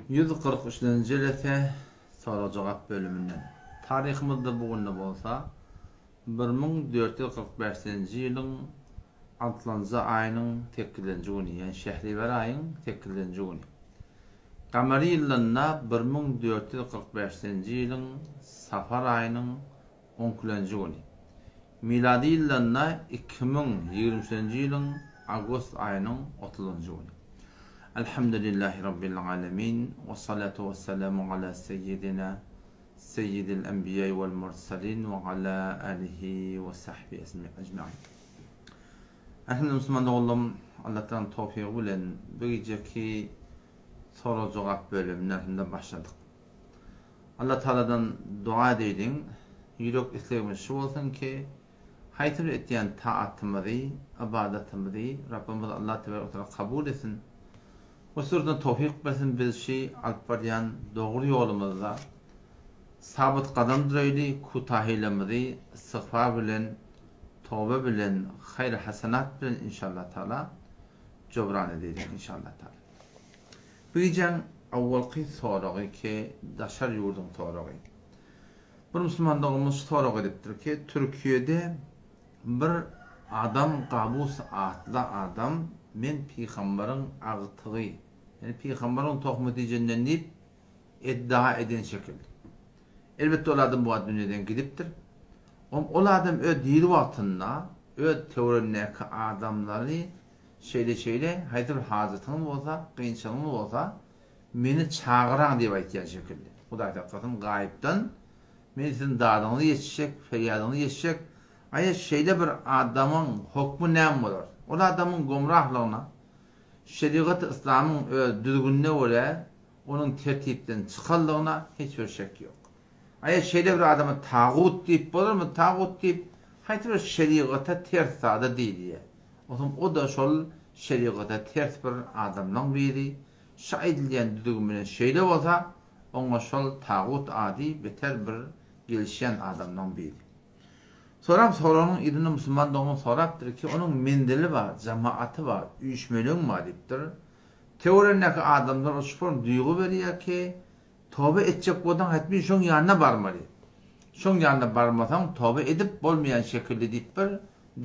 143-nji jelese sorag-jogap bölüminden. Taryhymyzda bu günde bolsa 1445-nji ýylyň altynjy aýynyň sekizinji güni, ýagny şähriwer aýyň sekizinji güni. Gamary ýylynda 1445-nji ýylyň safar aýynyň on ikilenji güni. Milady ýylynda 2023-nji ýylyň awgust aýynyň otuzynjy güni. Elhamdülillahi Rabbil alemin, wessalatu wessalamu ala seýýidina seýýidil enbiýai wel mursalin we ala alihi we sahbihi ejmain. Elhamdülillah musulman doganlarym, Allatagalaň towfygy bilen bu gijeki sorag-jogap bölümine elhamdülillah başladyk. Allah Tagaladan doga edeýliň, ýürek islegimiz şu bolsun ki, haýsy bir etýän taatymyzy, ybadatymyzy Rabbymyz Allah Tebarek we Teala kabul etsin we sürüne towfyk bersin biz şi alyp barýan dogry ýolumyzda sabyt gadam duraýly, kutahylarymyzy istigfar bilen, toba bilen, haýr-hasanat bilen inşallah Taala jobran edeýliň inşallah Taala. Bu gijäň awwalky soragy ki daşary ýurduň soragy. Bir musulman doganymyz şu soragy edipdir ki, Türkiýede bir adam Gabus atly adam men pygambaryň agtygy, ýagny pygambaryň tohumy diýjenden diýip eddaa eden şekil. Elbetde ol adam bu wagt dünýeden gidipdir. Ol adam öz diri wagtynda öz töweregindäki adamlary Şeýle-şeýle, haýsy bir hajatyňyz bolsa, kynçylygyňyz bolsa, meni çagyraň diýip aýtýan şekilli. Hudaý saklasyn, gaýypdan men siziň dadyňyzy ýetişjek, perýadyňyzy ýetişjek. Aýa şeýle bir adamyň hokmy näme bolar? Ol adamyň gomrahlygyna, şerigaty yslamyň öz düzgünine görä onuň tertipden çykanlygyna hiç bir şek ýok. Aýa şeýle bir adama tagut diýip bolarmy? Tagut diýip, haýsy bir şerigata ters zada diýilýär. Onsoň o-da şol şerigata ters bir adamlaň biri. Şu aýdylýan düzgün bilen şeýle bolsa, oňa şol tagut ady beter bir gelişýän adamlaň biri. Sorap soragynyň yzynda musulman dogan sorapdyr ki, onuň menzili bar, jamaaty bar, üýşmeleň bar diýipdir. Töweregindäki adamlar ol şupur duýgy berýär ki, Toba etjek bolsaň hetmin şoň ýanyna barmaly. Şoň ýanyna barmasaň toba edip bolmaýan şekilli diýip bir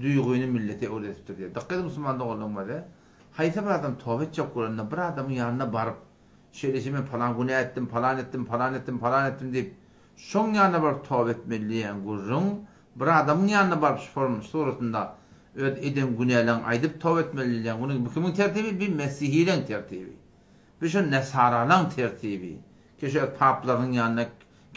duýgyny millete öwredipdir diýýär. Dykgat ediň musulman doganlarym bolsa, haýsy bir adam toba etjek bolanda bir adamyň ýanyna baryp, şeýle men palan günä etdim, palan etdim, palan etdim, palan etdim diýip, şoň ýanyna baryp toba etmeli diýýän gürrüň, bir adamyň ýanyna baryp şu form suratynda öz eden günäleňi aýdyp toba etmeli diýilýän gürrüň bu kimiň tertibi? Bu mesihileň tertibi. Bu şo nesaralaň tertibi. Keşe öz paplarynyň ýanyna,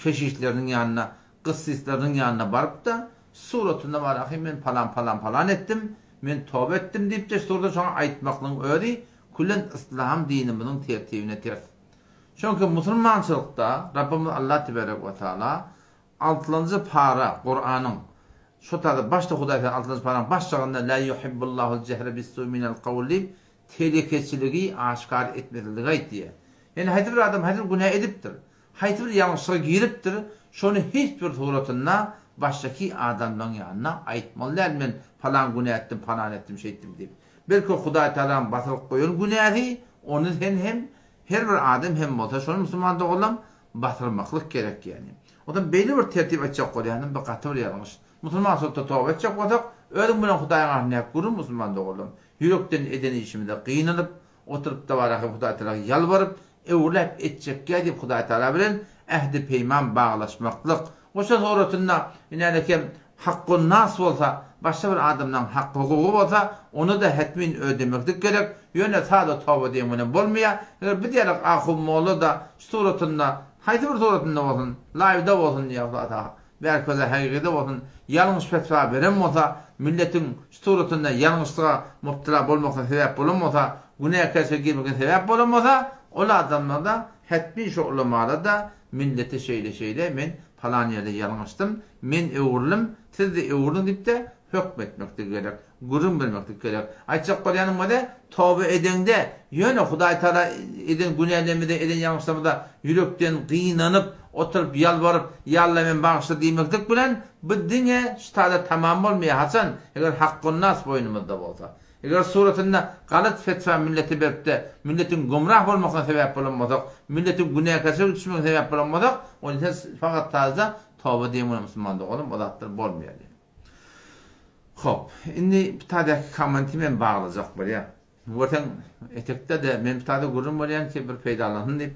keşişleriniň ýanyna, gyssisleriniň ýanyna baryp-da, suratynda bar ahy men palan palan palan etdim, men toba etdim diýip-de şurada şoňa aýtmaklygyň özi külen yslam dinimiziň tertibine ters. Çünki musulmançylykda Rabbymyz Allah teberek we taala altynjy para Kuranyň şo taýda başda Hudaý Teala altynjy paraň baş jagynda la yuhibbullahul jehre bis-su'i minel kawli diýip telekeçiligi aşgär etmezligi aýtýar. Ýagny haýsy bir adam haýsy bir günä edipdir, haýsy bir ýalňyşlyga giripdir, şony hiç bir suratynda başdaky adamlaryň ýanynda aýtmaly däl, men palan günä etdim, palan etdim, şeýtdim diýip. Belki o Hudaý Tagalaň basyryp goýan günäsi, ony sen hem, her bir adam hem bolsa, şony musulman doganlam basyrmaklyk gerek ýagny. Onsoň beýle bir tertip aýtjak bolýanym, bu gaty bir ýalňyş. Musulman suratda toba etjek bolsak, özüň bilen Hudaýyň arasyndaky gürrüň musulman doganlam. Ýürekden eden işimize gynanyp, oturyp dabaraky Hudaýtagala ýalbaryp, öwrüläp etjekgä diýip Hudaýtagala bilen ähdi-peýman baglaşmaklyk. Goşa suratynda inänekem hakgun-nas bolsa, başga bir adamlaň hak-hukugy bolsa, ony-da hetmin ödemeklik gerek. Ýöne sada toba diýen bilen bolmaýar. Eger biz ýaly ahun-molla-da şu suratynda, haýsy bir suratynda bolsun, laýwda bolsun ýa Hudaýtagala, Bärköze hakykyda bolsun, ýalňyş fetwa beren bolsa, milletiň şu suratynda ýalňyşlyga mubtila bolmasyna sebäp bolan bolsa, günäkärçilige girmegine sebäp bolan bolsa, ol adamlarda hetmin şo ulamalarda millete şeýle-şeýle men palan ýerde ýalňyşdym, men öwrülim, siz-de öwrüliň diýip-de hökm etmekligi gerek. Gürrüň bermeklik gerek. Aýtjak bolýanym bolsa, toba edeňde, ýöne Hudaý Tagala eden günälerimize, eden ýalňyşlarymyza ýürekden gynanyp, oturyp ýalbaryp, Ýa Alla meni bagyşla diýmeklik bilen, bu diňe şu taýda tamam bolmaýar. Haçan? Eger hakkunnas boýnumyzda bolsa. Eger suratynda galat fetwa millete beripde, milletiň gümrah bolmasyna sebäp bolan bolsak, milletiň günäkärçilige düşmegine sebäp bolan bolsak, onda sen fakat tazyda toba diýen bolan musulman doganym, o zatlar bolmaýar diýen. Hop, indi bu taýdaky kommenti men baglajak bolýan. Görseň, etekde-de men bu taýda gürrüň berýän ki bir peýdalansyn diýip,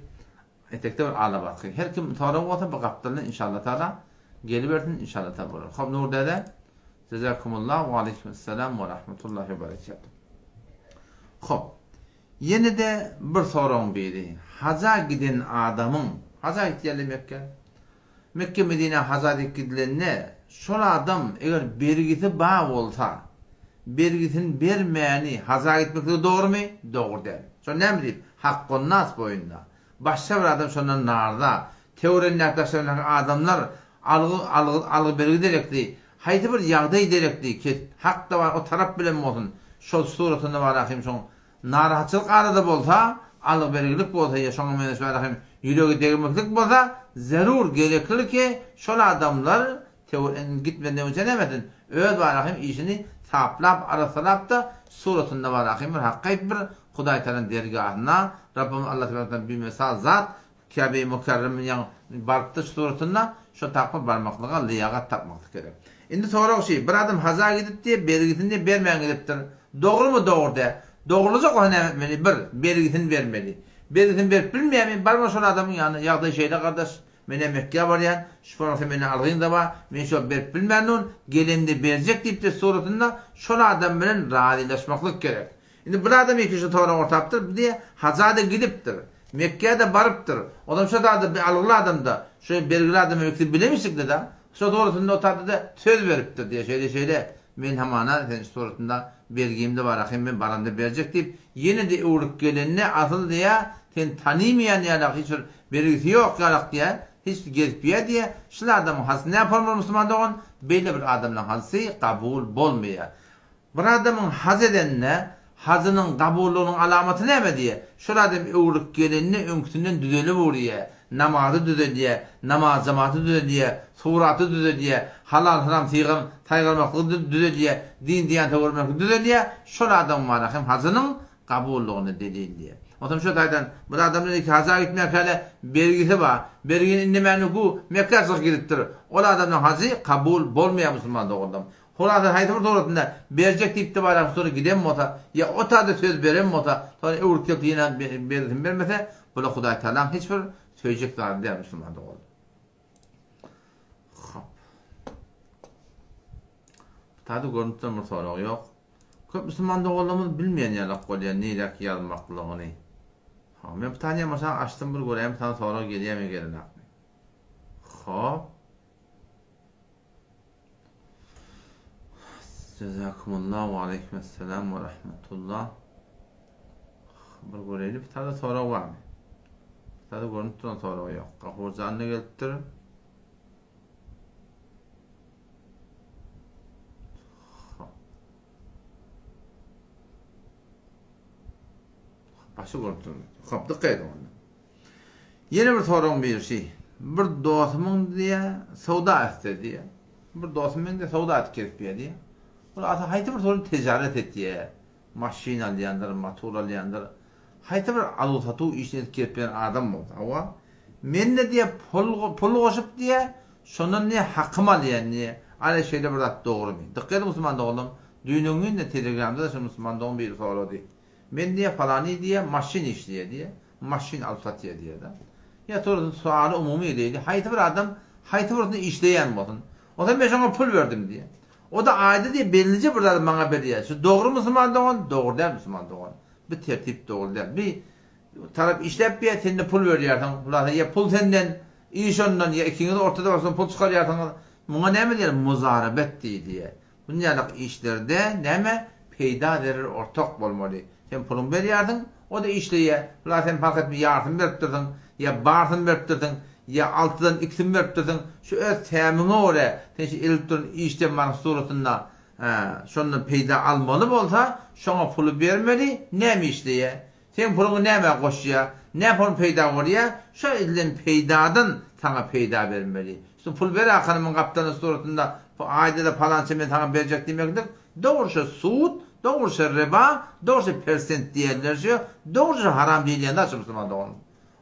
Etekde bir ala batgy. Her kim sorag bolsa bu gapdaldan inşallah taala gelibersin inşallah taala bolar. Hop Nur däde. Jezakumullah we aleykümselam we rahmetullahi we berekatuh. Hop. Ýene-de bir soragyň biri. Haja giden adamyň, haja gitýärler Mekge. Mekge Medinä haja diýip gidilende, şol adam eger bergisi bar bolsa, bergisini bermäni haja gitmekligi dogrumy? Dogry däl. Şol näme diýip? Hakgonnas boýunda. Başga bir adam şondan narza. Töweregindäki daşlaryndaky adamlar algy algy algy-bergi derekli, haýsy bir ýagdaý derekli, kes hak-da bar o tarap bilen bolsun, şol suratynda bar ahym şoň narahatçylyk arada bolsa, algy-bergilik bolsa ýa şoňa meňzeş bar ahym ýürege degmeklik bolsa, zerur gerekli ki şol adamlar Töwir gitmezden öňçe näme etsin? Öz barahym işini saplap, arassalap-da, suratynda barahym bir hakyt bir Hudaý Tagalaň dergahyna, Rabbymyz Allah Tebaraka Taala bimesal zat, Käbe-i Mükerrem ýaň barypdyr suratynda, şo tapgyr barmaklyga lyýagat tapmaklyk gerek. Indi sorag şi, bir adam haja gidip diýe, bergisini diýe bermän gidipdir. Dogrymy, dogry dä? Dogrulajak bolsa näme etmeli? Bir, bergisini bermeli. Bergisini berip bilmeýärmi? Barma şol adamyň ýanyna, ýagdaý şeýle gardaş, Menem Mekgä barýan, şu bolmasa menden algyň-da bar, men şo berip bilmän gelemde berjek diýip suratynda şol adam bilen razylaşmaklyk gerek. Indi bir adam iki şu sorag ortapdyr, bu diýýär, haja-da gidipdir, Mekgä-de barypdyr, onam şo zady bir algyly adam-da, şo bergili adam ikisi bilemişlikde-de, şo dogrusynda o taýda-da söz beripdir diýýär, şeýle-şeýle, men hamana sen şu suratynda bergim-de bar ahym, men baramda berjek diýip, ýene-de öwrülip gelende asyl diýýär, sen tanymaýan ýaly hiç bir Bergisi ýok ýalak diýä, hiç gezip ýa diýä, şul adamyň halsy näme bolmaly musulman dogan, beýle bir adamlaň halsy gabul bolmaýa. Bir adamyň haj edende, hajynyň gabullygynyň alamaty näme diýä, şol adam öwrülip gelende öňküsinden düzelip urýa, namazy düzelýä, namaz jamaty düzelýä, suraty düzelýä, halal haram sygan saýgarmaklygy düzelýä, din diýante görmekligi düzelýä, şol adamyň mana hem hajynyň Kabullygyna delil diýýär. Onsoň şu taýdan bir adamdan iki haja gitmäkäle bergisi bar. Bergini indemäni gu Mekgä çykyp gidipdir. Ol adamdan hajy kabul bolmaýar musulman dogrudan. Hulasa haýsy bir suratynda berjek diýipdi baýrak sonra giden bolsa ýa o taýda söz beren bolsa sonra öwrüp gelip ýene bergisini bermese bula Hudaý Tagalaň hiç bir söýjek zady däl musulman dogrudan. Hop. Bu taýda görnüp duran bir sorag ýok. Köp musulman doganlarymyz bilmeýän ýalak bolýar niräk ýazmaklygyny. Ha, men bu tanyýan bolsam açdym bir göräýin sana sorag gelýärmi gelenakmy. Hop. Jazakumullah we aleykümesselam we rahmetullah. Bir göreýli bir tane sorag barmy? Bir tane görünüp duran sorag ýok. Gafurjan da gelipdir. Başy görüp durdy. Hop, dikkat edin onda. Ýene bir soragyň birisi. Bir dostumyň diýä, söwda etse diýä. Bir dostum mende söwda etip gelip diýä diýä. Ol asa haýsy bir sorun tijaret etýä. Maşyn alýandyr, motor alýandyr. Haýsy bir aluw-satuw işini edip gelip bilen adam bolsa, hawa. Men-de diýä pul pul goşup diýä, şondan diýä hakym alýan diýä. Ana şeýle bir zat dogrymy? Dykgat ediň musulman doganlarym, düýn-öňňin-de telegramda-da şol musulman dogan biri sorady. Men diýä falany diýä maşyn işleýä diýä, maşyn alyp satýa diýä-de. Ýa sorasyn sualy umumy edeýli, haýsy bir adam haýsy birisinde işleýän bolsun. Onsoň men şoňa pul berdim diýä. O-da aýda diýä bellije bir zady maňa berýä. Şu dogry musulman dogan, dogry däl musulman dogan. Bu tertip dogry däl. Bir tarap işläp berýär, sen-de pul berýärsiň. Hulasa ýa pul senden, iş ondan, ýa ikiňiz ortada barsaň pul çykarýarsyňyz. Muňa näme diýýär? Muzarabet diýilýär. Bunýalak işlerde näme? Peýda-zerer ortak bolmaly. Sen puluňy berýärsiň, o-da işleýär. Hulasa sen parh etme ýarsyny beripdirsiň, ýa barysyny beripdirsiň, ýa altydan ikisini beripdirsiň. Şu öz tämiňe görä, sen şu edilip duran işden baryň suratynda Hä, şondan peýda almaly bolsa, şoňa puly bermeli, näme işleýä? Seň puluňy nämä goşýa? Näme peýda görýä? Şo edilen peýdadan saňa peýda bermeli. Şu pul ber akanymyň gapdalyny suratynda bu aýda-da palança men saňa berjek diýmeklik dogry şo sud. Dogruça riba, dogruça persent diýerler şu, dogruça haram diýilýän zat şu musulman doganlar.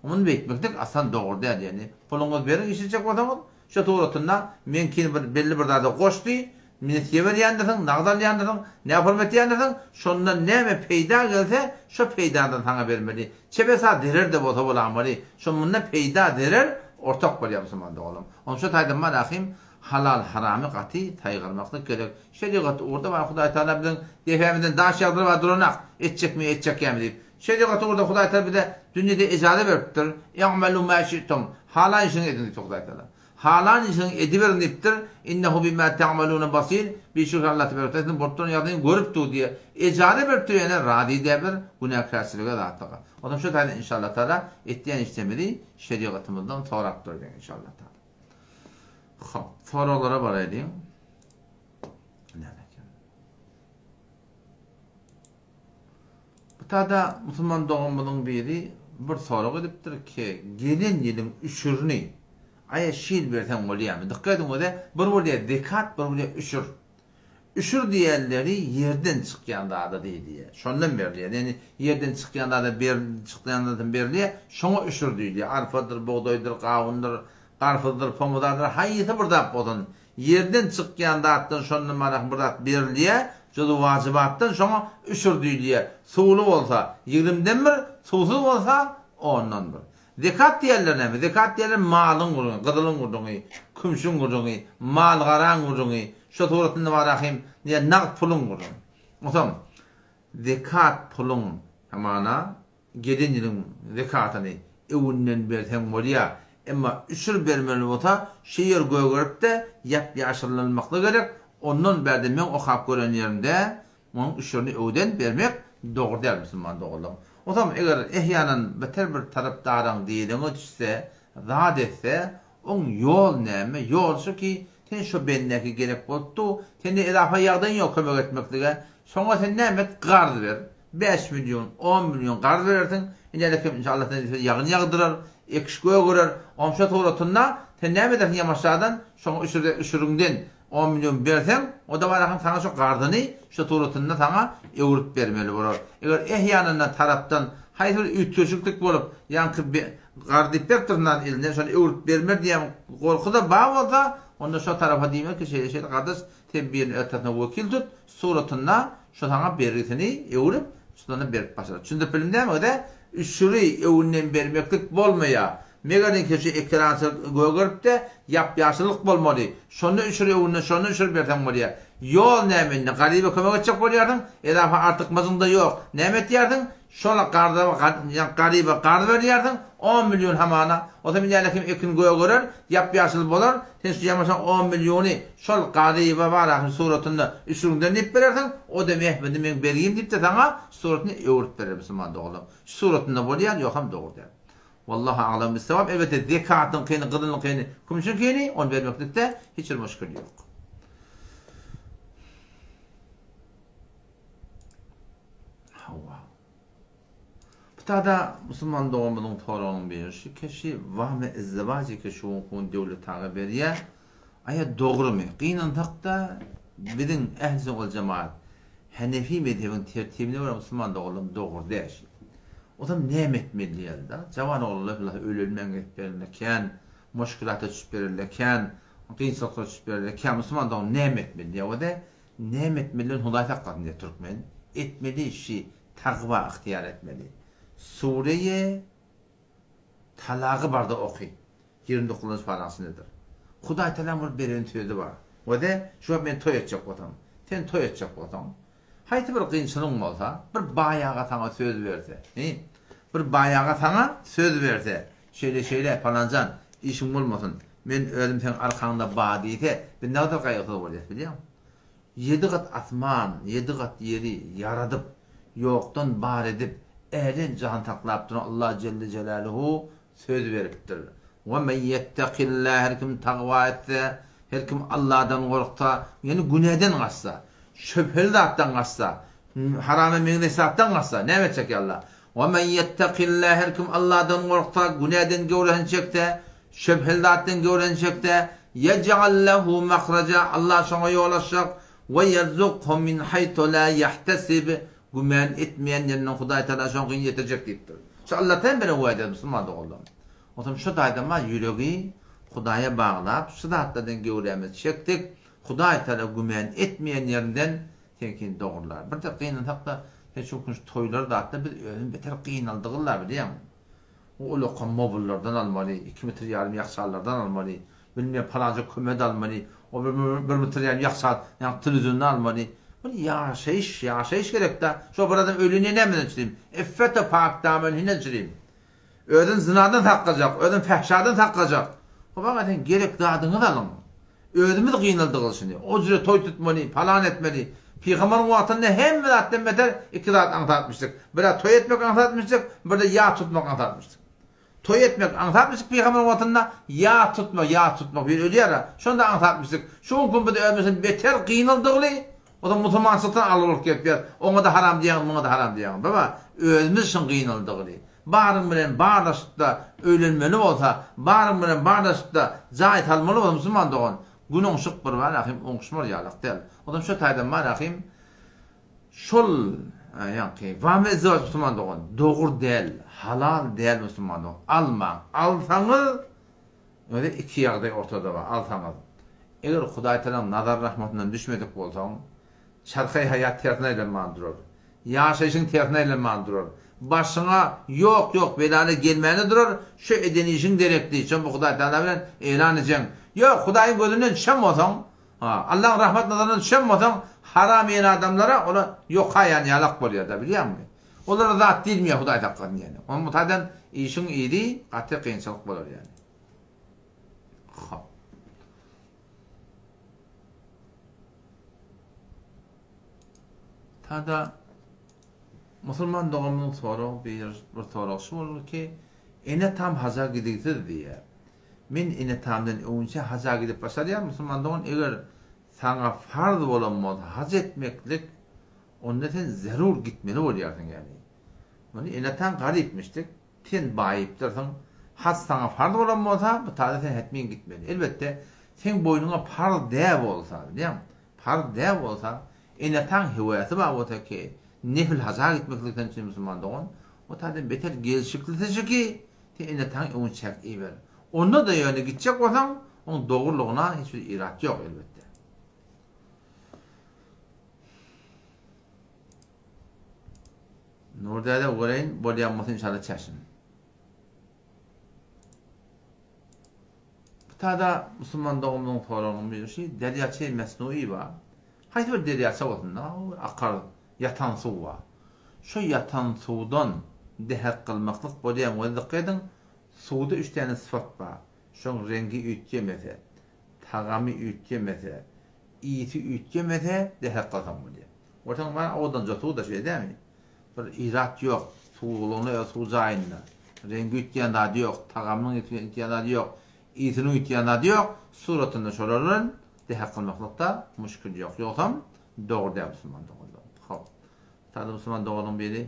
Muny beýtmeklik aslan dogry däl ýagny puluňyzy beriň işletjek bolsaňyz, şu suratynda meňkini bir belli bir zada goşdy, nesýe berýändirsiň, nagt alýandyrsyň, näforma etýändirsiň, şondan näme peýda gelse, şo peýdadan saňa bermeli. Çebesa zerer-de bolsa bolamaly. Şo munda peýda zerer ortak bolýar musulman doganlarym. Onuň şo taýdan barahym halal haramy gaty saýgarmaklyk gerek. Şerigat ugurda bar Hudaý Tagala biziň depämizden daş ýagdyryp duranak, etjekmi etjekkämi diýip. Şerigat ugurda Hudaý Tagala bize dünýede ejaza beripdir. I'malu ma şi'tum. Halan işiňi ediň diýipdir Hudaý Tagala. Halan işiňi ediberiň diýipdir. Innehu bima ta'maluna basir. Bişük Allah tebarek we siziň bolup duran ýagdaýyňy görüp dur diýýär. Ejaza beripdir ýöne razy däldir günäkärçilige zatlyga. Onsoň şu taýdan inşallah Tagala etýän işlerimizi şerigatymyzdan sorap durarys inşallah Tagala. Hop, soraglara baraýlyň. Näme eken? Bu tada musulman doganymyzyň biri bir sorag edipdir ki, gelen ýylyň üşürini aýa şil berseň bolýarmy? Dykgat ediň öze, bir bolýar zekat, bir bolýar üşür. Üşür diýenleri ýerden çykýan zada diýilýär. Şondan berilýär. Ýagny ýerden çykýan zada ber çykýan zadan berilýär. Şoňa üşür diýilýär. Arpadyr, bugdaýdyr, gawundyr, garpyzdyr, pomidordyr, haýsy bir zat bolsun. Ýerden çykýan zatdan şondan barasy bir zat berilýär, juz wajybatdan şoňa üşür diýilýär. Suwly bolsa, ýigrimden bir, suwsuz bolsa, ondan bir. Zekat diýerler näme? Zekat diýerler malyň gürrüňi, gyzylyň gürrüňi, kümşüň gürrüňi, mal-garaň gürrüňi, şo suratynda bar ahym, diýýär, nagt puluň gürrüňi. Onsoň, zekat puluň, hamana, gelen ýylyň zekatyny öwünden berseň bolýar. Emma üşür bermeli bolsa, şu ýer gögerip-de, ýap-ýaşyrlanmaklygy gerek, ondan bärde meň okap gören ýerimde, Munuň üşürini öwden bermek dogry däl musulman doganlar. Onsoň eger ehýanan beter bir tarapdaryň diliňe düşse, zat etse, oň ýol näme, ýol şu ki, sen şo bendäki gerek bolup dur, sende edafa ýagdaýyň ýok kömek etmeklige, şoňa sen näme et, garz ber. Bäş million, on million garz berersiň, ine kim inşallah sen diýse ýagyn ýagdyrar, ekiş gögerer, oň şo suratynda sen näme edersiň ýamaşjadan, şoňa üşürde üşüriňden On million berseň, o-da barahyň saňa şo garzyny şo suratynda saňa öwrüp bermeli bolar. Eger ehýanynda tarapdan haýsy bir üýtgeşiklik bolup, ýaňky garz diýip beripdir nan elinden şony öwrüp bermer diýen gorky-da bar bolsa, onda şo tarapa diýmeli ki, şeýle-şeýle gardaş, sen birini öz tarapyňa wekil tut, suratynda şo saňa bergisini öwrüp, şondan berip başlar. Düşündirip bildim dämi öde? Üşüri öwünden bermeklik bolmaýar. Meger indi şu ekerançylyk gögerip-de, ýap-ýaşyllyk bolmaly. Şonda üşür öwünden şonda üşür berseň bolýar. Ýol näme indi, garyba kömek etjek bolýarsyň, edafa artykmajyň-da ýok. Näme etýärsiň? Şol garza garyba garz berýärsiň, on million hamana. Onsoň indi kim ekin gögerer, ýap-ýaşyl bolar, sen şu ýamaşan on milliony şol garyba bar-a suratynda üşüriňden diýip berersiň, o-da Mehmedi meň bergim diýip-de saňa suratyny öwrüp berer musulman doganlarym. Şu suratynda bolýar, ýogsam dogry däl. Wallahu aglam bissawab elbetde zekatyňkyny gyzylyňkyny kümüşiňkini ony bermeklikde hiç bir muşkil ýok. Hawa. Bu tada musulman doganymyzyň soragynyň biri şu keşi wahme izdiwaji ke şu gün döwlet aga berýär. Aýa dogrumy? Gynansak-da biziň ähli sünnet wal jemaat Hanefi mezhebiň tertibine görä musulman doganlarym dogry däl. Ozam näme etmeli diýýärler-de. Jawan oglanlar bilen öýlenmän gezip berende kän, muşkilata düşüp berende kän, kynçylyklara düşüp berende kän. Musulman dogan näme etmeli diýýär. O-da näme etmeliden Hudaý saklasyn diýýär türkmen. Etmeli işi takwa ygtyýar etmeli. Sureýe Talagy barda oky. 29-njy paraň içindedir. Hudaý Tagalaň bir beren sözi bar. O-da şu wagt men toý etjek bolsam, sen toý etjek bolsaň, Haýsy bir kynçylygyň bolsa, bir baý aga saňa söz berse, he? Bir baý aga saňa söz berse, şeýle-şeýle, palanjan, işiň bolmasyn, men özüm seň arkaňda ba diýse, biz nägadar gaýgysyz bolýas, bilýäňmi? Ýedi gat asman, ýedi gat ýeri ýaradyp, ýokdan bar edip, älem-jahan saklap duran Allah jelle jelaluhu söz beripdir. We men ýettekillah her kim tagwa etse, her kim Allahdan gorksa, ýagny günäden gaçsa, şübheli zatdan gaçsa, harama meňzeş zatdan gaçsa, näme etjek ýa Allah? We men ýettekillah her kim Allahdan gorksa, günäden göwresini çekse, şübheli zatdan göwresini çekse, ýej'al lehu mahraja Allah şoňa ýol açjak. We ýerzukhu min haýtu la ýahtesib, Gümän etmeýän ýerinden Hudaý Tagala şoňkyny ýetirjek diýipdir. Şu Allataýyn beren wada musulman doganlarym. Onsoň şu taýdan bar ýüregi Hudaýa baglap, şu zatlardan göwrämizi çekdik, Hudaý Tagala gümän etmeýän ýerinden seňkini dogrular. Birde gynansak-da, sen şu gün şu toýlar zatda biz özümiz beter gynaldygyl-la bilýäňmi? O ulakan mobyllardan almaly, iki metr ýarym ýahçalardan almaly, bilmeýän palança kömet almaly, o bir bir metr ýarym ýahça, ýagny telewiziondan almaly. Bir ýaşaýyş, ýaşaýyş gerek-dä. Şo bir adam ölüni nämeden çyryň? Iffete pakdameninden çyryň. Özüni zynadan saklajak, özüni fähşadan saklajak. Howa sen gerek zadyňyzy alyň. Özümiz gynaldygyl şuny. O jüre toý tutmaly, palan etmeli. Pygambaryň wagtynda hemme zatdan beter iki zat aňsatmyşdyk. Birä toý etmek aňsatmyşdyk, birde ýas tutmak aňsatmyşdyk. Toý etmek aňsatmyşdyk pygambaryň wagtynda, ýas tutmak, ýas tutmak bir ölýär-ä, şonda aňsatmyşdyk. Şu günki biz özümizden beter gynaldygyly, o-da musulmançylykdan aly bolup gelip ýör. Oňa-da haram diýýäňiz, muňa-da haram diýýäňiz. Baba, özümiz şuň gynaldygyly. Baryň bilen barlaşyp-da öýlenmeli bolsa, baryň bilen barlaşyp-da jaý salmaly bolsa musulman dogan, gün oňşuk bir bar ahym oňuşmar ýalak däl. Onsoň şo taýdan bar ahym şol ýaňky wame izdiwaç musulman dogan dogry däl, halal däl musulman dogan almaň. Alsaňyz özi iki ýagdaý ortada bar alsaňyz. Eger Hudaý Tagalaň nazar rahmatyndan düşmedik bolsaň, Çarhaý haýat tersine aýlanman durar. Ýaşaýşyň tersine aýlanman durar. Başyňa ýok-ýok belaly gelmäne durar, şu eden işiň derekli, şon bu Hudaý Tagala bilen eýlan ejeň. Ýok, Hudaýyň gözünden düşen bolsaň, ha, Allaň rahmat nazaryndan düşen bolsaň, haram iýen adamlara ola ýokaýan ýalak bolýar-da, bilýäňmi? Olara zat diýilmeýär Hudaý saklasyn ýöne. Onuň bu taýdan işiň yzy gaty kynçylyk bolar ýöne. Hop. Tada musulman doganymyzyň soragy bir, bir sorag şu boldy ki, ene-atam haja gidigsiz diýýär. Men ene-atamdan öwünçä haja gidip başarýar musulman dogan, eger saňa farz bolan bolsa haj etmeklik, onda sen zerur gitmeli bolýarsyň ýagny. Muny ene-ataň garypmyşdyk. Sen baýypdyrsyň. Haj saňa farz bolan bolsa, bu taýda sen hetmin gitmeli. Elbetde, seň boýnuňa parz dä bolsa, bilýäňmi? Parz dä bolsa, ene-ataň höwäsi bar bolsa ki, nefil haja gitmeklik sen üçin musulman dogan, o taýdan beter gelşiklisi şu ki, sen ene-ataňy öňüni çek iber. Onda-da ýöne gitjek bolsaň, oň dogrulygyna hiç bir irat ýok, elbetde. Nur däde göreýin bolýan bolsa inşallah çäşim. Bu tada musulman doganymyzyň soragynyň biri şu derýaçy mesnui bar. Haýsy bir derýaça bolsun da akar ýatan suw bar. Şu ýatan suwdan dehek kylmaklyk bolýan we dykgat ediň suwda üç däne sypat bar. Şoň reňgi üýtgemese, tagamy üýtgemese, ysy üýtgemese dehek kylsaň bolýar. Görseň bar owadanja suw-da şeýle dälmi? Bir yrat ýok, suwlugyna ýa suw jaýynda. Reňgi üýtgän zady ýok, tagamynyň üýtgän zady ýok, ysynyň üýtgän zady ýok. Suratynda şolar bilen dehek kylmaklykda muşkil ýok. Ýogsam dogry däl musulman doganlar. Hop. Sada musulman doganyň biri.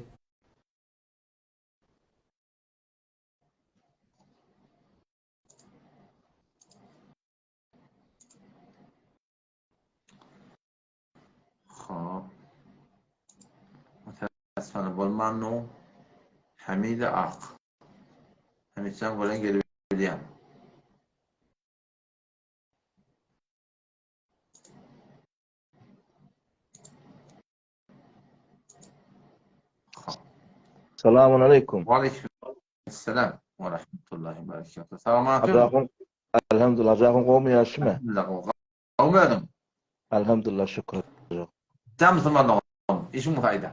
Hop. Sana bolman no. Hamide ak. Hamidjan golen gelip bilýän. Selamun aleyküm. Aleyküm selam ve rahmetullahi ve berekatuhu. Salam Elhamdülillah. Hacı gowmy ýaşymy? Elhamdülillah. Gowmy özüň? Elhamdülillah şükür. Sen musulman dogan. Işiň bolsa aýda.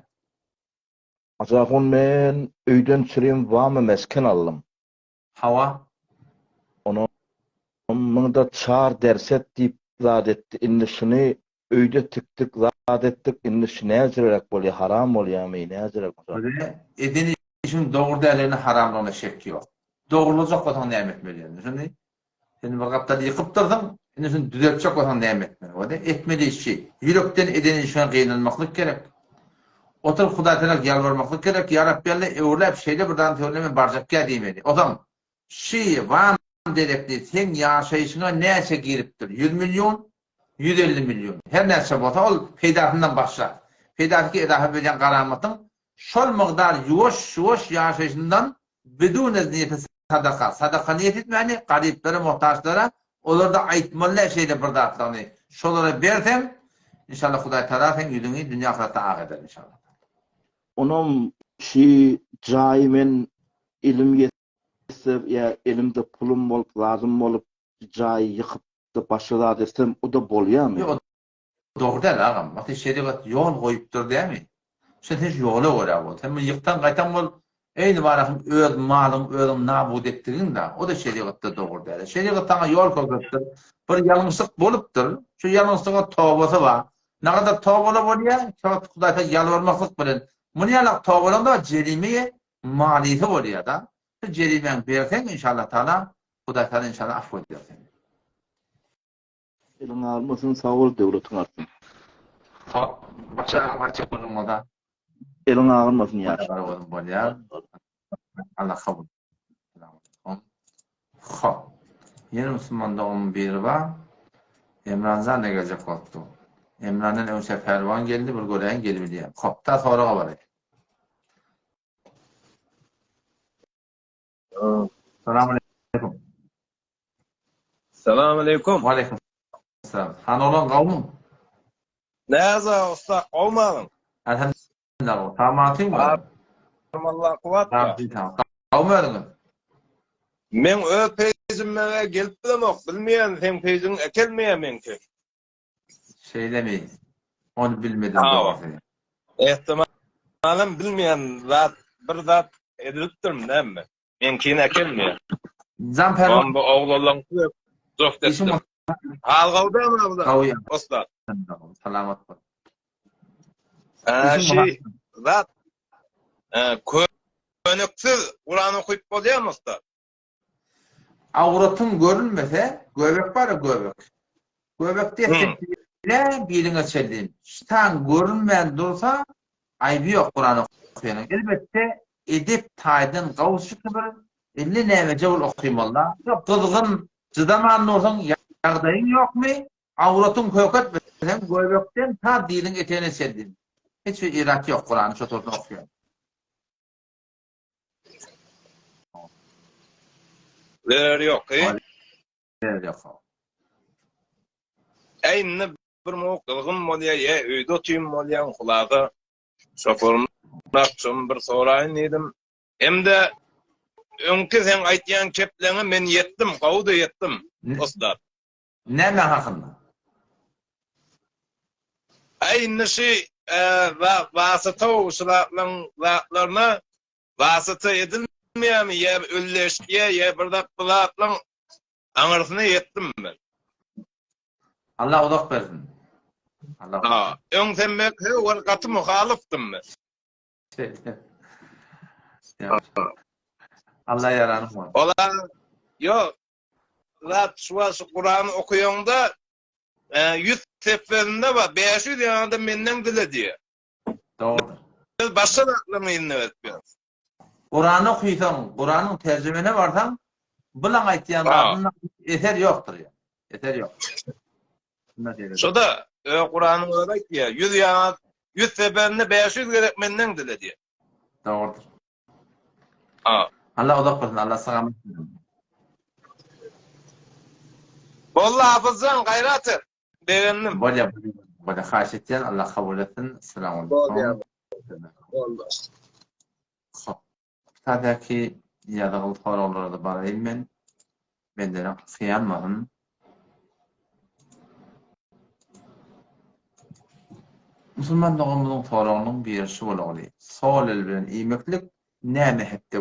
Hacı men öýden çirim wamy mesken aldym. Hawa. Onuň muňda çar derset diýip zat etdi. Indi şuny öýde tikdik, zat etdik. Indi şu näjireräk bolýar? Haram bolýarmy? Näjiräk bolýar? Bize eden işiň dogry däldigine haramlygyna şek ýok. Dogrulajak bolsaň näme etmeli indi? Şuny Sen bir gapdal ýykypdyrsyň, indi şuny düzeltjek bolsaň näme etmeli? Ode etmeli işi, ýürekden eden işiňe gynanmaklyk gerek. Oturyp Hudaý Tagala ýalbarmaklyk gerek, Ýa Rabbi Alla öwrüläp şeýle bir zady söyle men barjakýa diýmeli. Ozam şy wam derekli seň ýaşaýşyňa näçe giripdir? Ýüz million? 150 million. Her näçe bolsa ol peýdasyndan başga. Peýdasy ki edafa berýän garamatyň şol mygdar ýuwaş-ýuwaş ýaşaýşyndan bidune niýeti sadaka. Sadaka niýet etmäni garyplara, muhtaçlara olarda aýtmaly däl şeýle bir zatlaryny. Şolara berseň inşallah Hudaý Tagala seň ýüzüňi dünýe ahyretde ak eder inşallah. Onam şi jaýy men elim ýetse ýa elimde pulum bolup zadym bolup jaýy ýykyp da başga zat etsem o-da bolýamy? Ýok o dogry däl agam. Wagty şerigat ýol goýupdyr dämi? Şo sen şu ýola görä bol. Sen muny ýyksaň gaýtam bol eýni barahym öz malyň özüň nabut etdigiň da. O-da şerigatda dogry däl. Şerigat saňa ýol görkezipdir. Bir ýalňyşlyk bolupdyr. Şu ýalňyşlyga tobasy bar. Nagadar tobala bolýar, şo wagt Hudaýa ýalbarmaklyk bilen. Muny ýalak tobalaňda jerime malysy bolýar-da. Şu jerimäňi berseň inşallah taala Hudaý taala inşallah afw eder seni. Eliň agyrmasyn sag bol döwletiň artsyn. Sag başa aýtjak bolduň bolsa. Eliň agyrmasyn ýaş. Bolýar. Allah kabul. Hop. Ýene musulman doganymyň biri bar. Emranjan da geljek bolupdy. Emrandan öňçä Pälwan geldi, bir göräýin gelibilýär. Hop, ta soraga baraý. Salam aleýkum. Salam aleýkum. Wa aleýkum salam. Han oglan gowmyň? Näza ussa gowmalyň? Elhamdülillah. Samatyňmy? Allah kuwwat. Gowmy özüňiz? Men öz peýjime gelip bilemok, bilmeýän seň peýjiň äkelmeýär meňki. Şeýlemi? Ony bilmedim dogrusy. Ähtimalam bilmeýän zat bir zat edilipdirmi näme? Meňkini äkelmeýär. Jan Pälwan. Bu oglanlaň joft etdim. Hal gowdamy abla? Gowy. Ussat. Salamat bol. Şi zat köneksiz Kuran okyp bolýarmy ussat? Awratyň görünmese, göbek bar-a göbek. Göbek destek bile biliňe çenli. Şytan görünmän dursa, aýby ýok Kuran okaýanyň. Elbetde, edep taýdan gowşuky bir indi nämeje bol okymaly-da. Ýok, gyzgyn, jydaman dursaň, ýagdaýyň ýokmy, awratyň köketmeseň, göbekden ta diliň etegine çenli. Hiç bir irat ýok Kurany şo torda okaýan. Zerer ýok, he? Zerer ýok. Äý, indi bir mugt gyzgyn bolýa, ýa öýde otyryn bolýaň, hulasa şoforymdan şony bir soraýyn diýdim. Hem-de öňki seň aýtýan kepleňe men ýetdim, gowy-da ýetdim, ussat. Näme hakynda? Äý indi şy wasyta şu zatlaň zatlaryna wasyta edilmeýärmi ýa ölleşýä ýa bir zat bu zatlaň aňyrsyna ýetdim men. Allah uzak bersin. Allah. Ha, öň sen men höwür gaty muhalyfdym men. Allah ýaranyň bolsun. Ola ýok Zat şu wagt şu Kurany okaýaňda 100 seferinde bar 500 ýanynda menden dile diýýär. Dogrudyr. Biz başga zatlaryň yzyna berip ýörüs. Kurany okysaň, Kuranyň terjimene barsaň, bulaň aýtýan zadynda eser ýokdur ýa. Eser ýok. Şo-da Kuranyň özi aýtýar, 100 ýaňa 100 seferinde 500 gezek menden dile diýýär. Dogrudyr. Allah uzak bersin, Allah sagamat bersin. Boldy Hafyzjan gaýrat et. Begendim. Bolýa, bolýa, haýyş etýän, Allah kabul etsin. Essalamu aleýkum. Bolýa. Boldy. Hop. Kitapdaky ýazygyl soraglara-da baraýyn men. Bendeleň haky ýanmasyn. Musulman doganymyzyň soragynyň biri şu bolagly, Sol el bilen iýmeklik näme hetde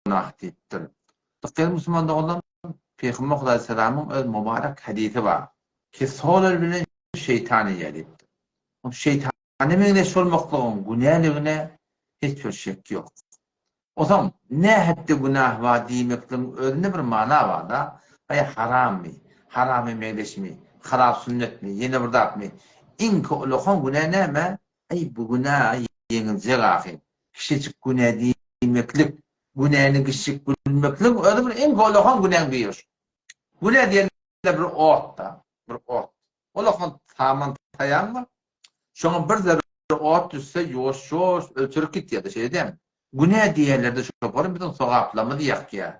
günah diýipdir. Gyz musulman doganlar, Pygamber Hudaýsalamyň öz mubarek hadysy bar ki, sol el bilen şeýtan iýýär diýipdir. Şeýtana meňzeş bolmaklygyň günäligine hiç bir şek ýok. Onsoň nähitde günah bar diýmekligiň özünde bir mana bar-da, Aý harammy, harama meňzeşmi, halal sünnetmi, ýene bir zatmy? Iňki ulakan günä näme? Aý bu günä ýeňiljek ahyr. Kiçijik günä diýmeklik, günäni kiçijik bilmekligiň özi bir iňki ulakan günäň biri şu. Günä diýende bir ot-da, bir ot. Ulakan. Saman taýaň bar. Şoňa bir zerre ot düşse ýuwaş-ýuwaş ölçerip gitýär-de, şeýle dämi? Günä diýenlerde şoparym biziň sogaplarymyzy ýakýar.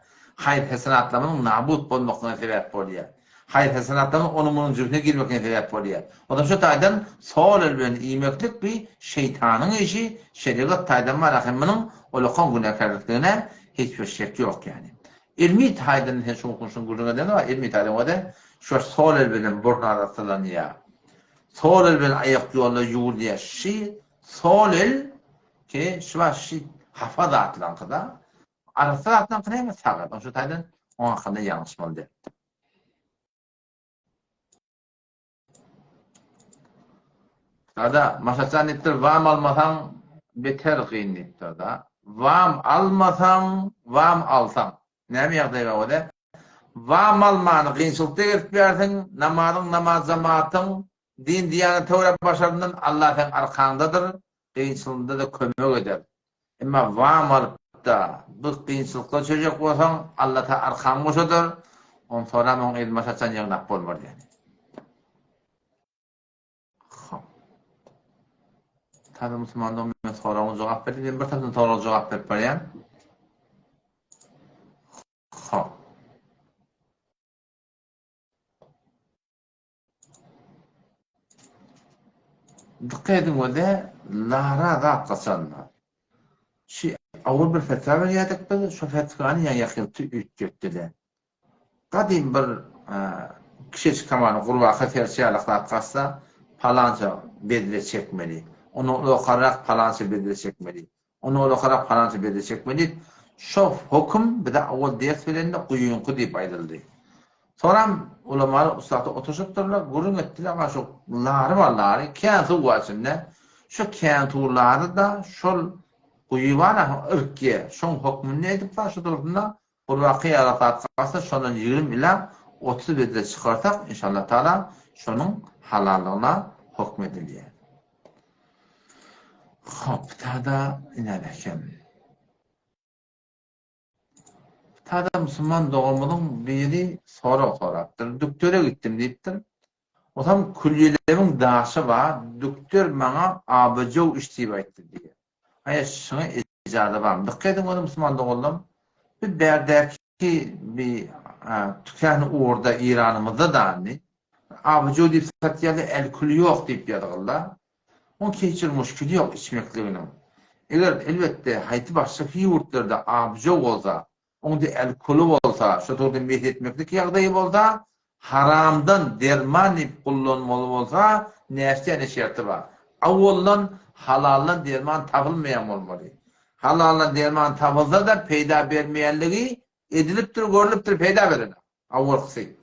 Haýyr-hesenatlarymyzyň nabut bolmaklygyna sebäp bolýar. Haýyr-hesenatlarymyzyň onuň-munuň jübüsine girmekligine sebäp bolýar. Onsoň şu taýdan sol el bilen iýmeklik bi şeýtanyň işi, şerigat taýdan bar ahy munuň ulakan günäkärlikdigine hiç bir şek ýok ýaly. Ilmi taýdan sen şu şuny gürrüň edeniň bar, ilmi taýdan o-da şu sol el bilen burun arassalanýar. Sol el bilen aýak ýolda ýuwulýar. Şi sol el Ki, şu wagt şi hapa zatlaryňkyda, arassa zatlaryňky näme sagat. Oň şu taýdan oň hakynda ýalňyşmaly däl. Sada, Maşatjan diýipdir, wam almasaň beter gyn diýipdir-da. Wam almasaň, wam alsaň. Näme ýagdaý bar o-da? Wam almany kynçylykda gezip ýörsiň, namazyň, namaz jamatyň, din diýany töwra başaryndan Allah seň arkaňdadyr, kynçylygynda-da kömek eder. Emma wam alyp-da, bu kynçylyklary çözjek bolsaň, Alla ta arkaňy boşadar, onsoram oň elini baş açan ýygnap bolmaz ýaly. Hop. Taze musulman dogan men soragyňa jogap berdim. Men bir tarapdan soraga jogap berip barýan. Hop. Dykgat ediň wede Lara zat gaçanda. Şi awal bir fetwa berýärdik biz, şo fetwany ýa ýakynky üýtgetdiler. Gadym bir kişeçik hamana gurbaka serçe ýalak zat gaçsa, palança bedre çekmeli. Ondan ulakarrak palança bedre çekmeli. Ony ulakarrak palança bedre çekmeli diýip, şo höküm bize owal ders berende guýyňky diýip aýdyldy. Soňram ulamalar ussatlar oturyşypdyrlar, gürrüň etdiler, aga şo lary bar lary, kän suw bar içinde. Şo kän suw lary-da şol guýy bar-a, yrkýa, şoň hökmünde edip bar, şo dogrusynda Gurbaky ýaly zat galsa şondan 20 ila 30 bedre çykarsak inşallah taala şonuň halallygyna hokm edilýär. Hop tada iner eken. Tada musulman doganymyzyň biri sorag sorapdyr. Dükdere gitdim diýipdir. Osam külýelemiň daşy bar, dükder maňa abyjow iç diýip aýtdy diýýär. Aýa şuňa ijaza barmy? Dykgat ediň ony musulman doganlarym. Biz bärdäki bi tükän ugurda Iranymyzda da indi abyjow diýip satýarlar, elkül ýok diýip ýazgylar. Oň hiç bir muşkili ýok içmekliginiň. Eger elbetde haýsy başga ýurtlarda abyjow bolsa, Oňda alkoly bolsa, şo towda mes etmeklik ýagdaýy bolsa, haramdan derman diýip gullanmaly bolsa, näçe şerti bar. Awaldan halaldan derman tapylmaýan bolmaly. Halaldan derman tapylsa-da peýda bermeýänligi edilipdir, görlüpdir, peýda berenok. Awalkysy.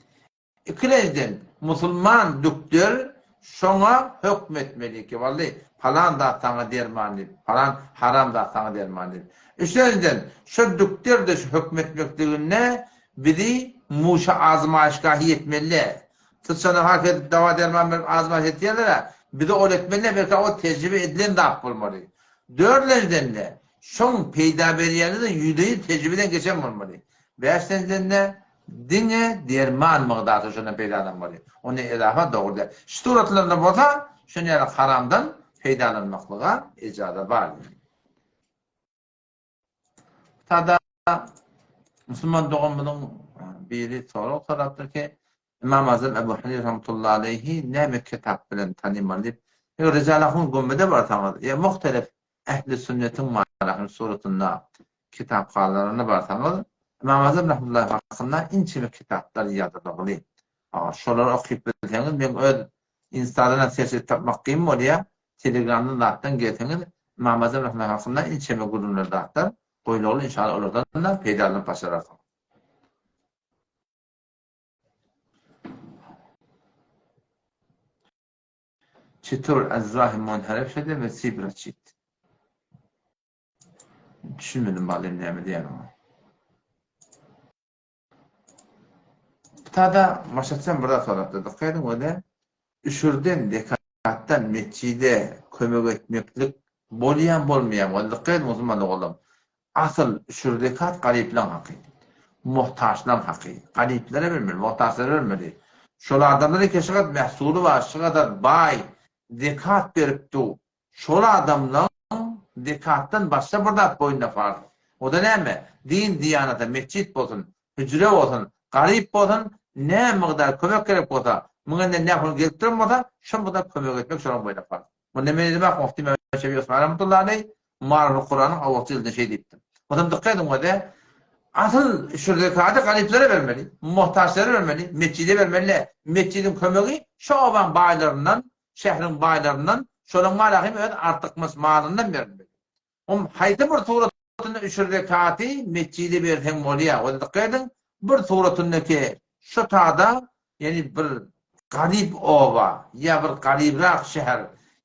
Ikilenjiden, musulman dükder şoňa hökm etmeli ki, wally, palan zat saňa derman diýip, palan haram zat saňa derman diýip. Üçlenjiden, şo dükder-de şu hökm etmekliginde bizi muşa azmaýyşgahy etmeli-dä. Syçana hak edip dawa-derman berip azmaýyş etýärler-ä, bizi ol etmeli-dä, belki o tejribe edilen zat bolmaly. Dördlenjiden-de, şoň peýda berýäni-de ýüzde-ýüz tejribeden geçen bolmaly. Bäşlenjiden-de, Diňe derman mygdasy şondan peýdalanmaly. Ondan ezafa dogry däl. Şu suratlarda bolsa şon ýaly haramdan peýdalanmaklyga ejaza bar. Sada musulman doganymyzyň biri sorag sorapdyr ki, Imam Azam Ebu Hanife rahmetullahi aleýhi näme kitap bilen tanymaly diýip. Eger Rical Ahun Gümmede barsaňyz, ýa muhtelif Ähli sünnetiň Marahym suratynda kitaphanalaryna barsaňyz, Ymam Azam rahmetullahi hakynda inçeme kitaplar ýazylgyly. Şolary okyp bilseňiz, meň öz instadan hem search edip tapmak kyn bolýar, telegramdan zatdan gelseňiz, Ymam Azam rahmetullahi hakynda inçeme gürrüňler zatlar goýulgyly, inşallah olardan-da peýdalanyp başararsyňyz. Çitur Azzahi munharif şede we sibra çit. Düşünmedim balim näme diýýäniňe. Tada maşatjan bir zat sorapdy. Dykgat ediň wede üşürden zekatdan mesjide kömek etmeklik bolýan bolmaýan. Wede dykgat ediň musulman doganlarym. Asyl üşür zekat garyplaň haky. Muhtaçlaň haky. Garyplara bermeli, muhtaçlara bermeli. Şol adamlar eke şygat mähsuly bar, şygadar baý, zekat berip dur. Şol adamlaň zekatdan başga bir zat boýnuna farz. O-da näme? Din-diýanata metjit bolsun, hüjre bolsun, garyp bolsun, nä mygdar kömek gerek bolsa, muňa nä pul gelip duran bolsa, şo mygdar kömek etmek şolaň boýnuna farz. Munda men edemok, Mufti Mehmet Şefi Osman rahmetullahi aleý Maryful Kuranyň awalky jildinde şeý diýipdir. Onsoň dykgat ediň öze, asyl şu zekaty garyplara bermeli, muhtaçlara bermeli, metjide bermeli däl. Metjidiň kömegi şo obaň baýlaryndan, şäheriň baýlaryndan, şolaň malahym öz artykmaç malyndan berilmeli. Hom haýsy bir suratynda üşür zekaty metjide berseň bolýar. Oda dykgat ediň, bir suratynda ki şu tada ýani bir garyp oba ýa bir garybrak şäher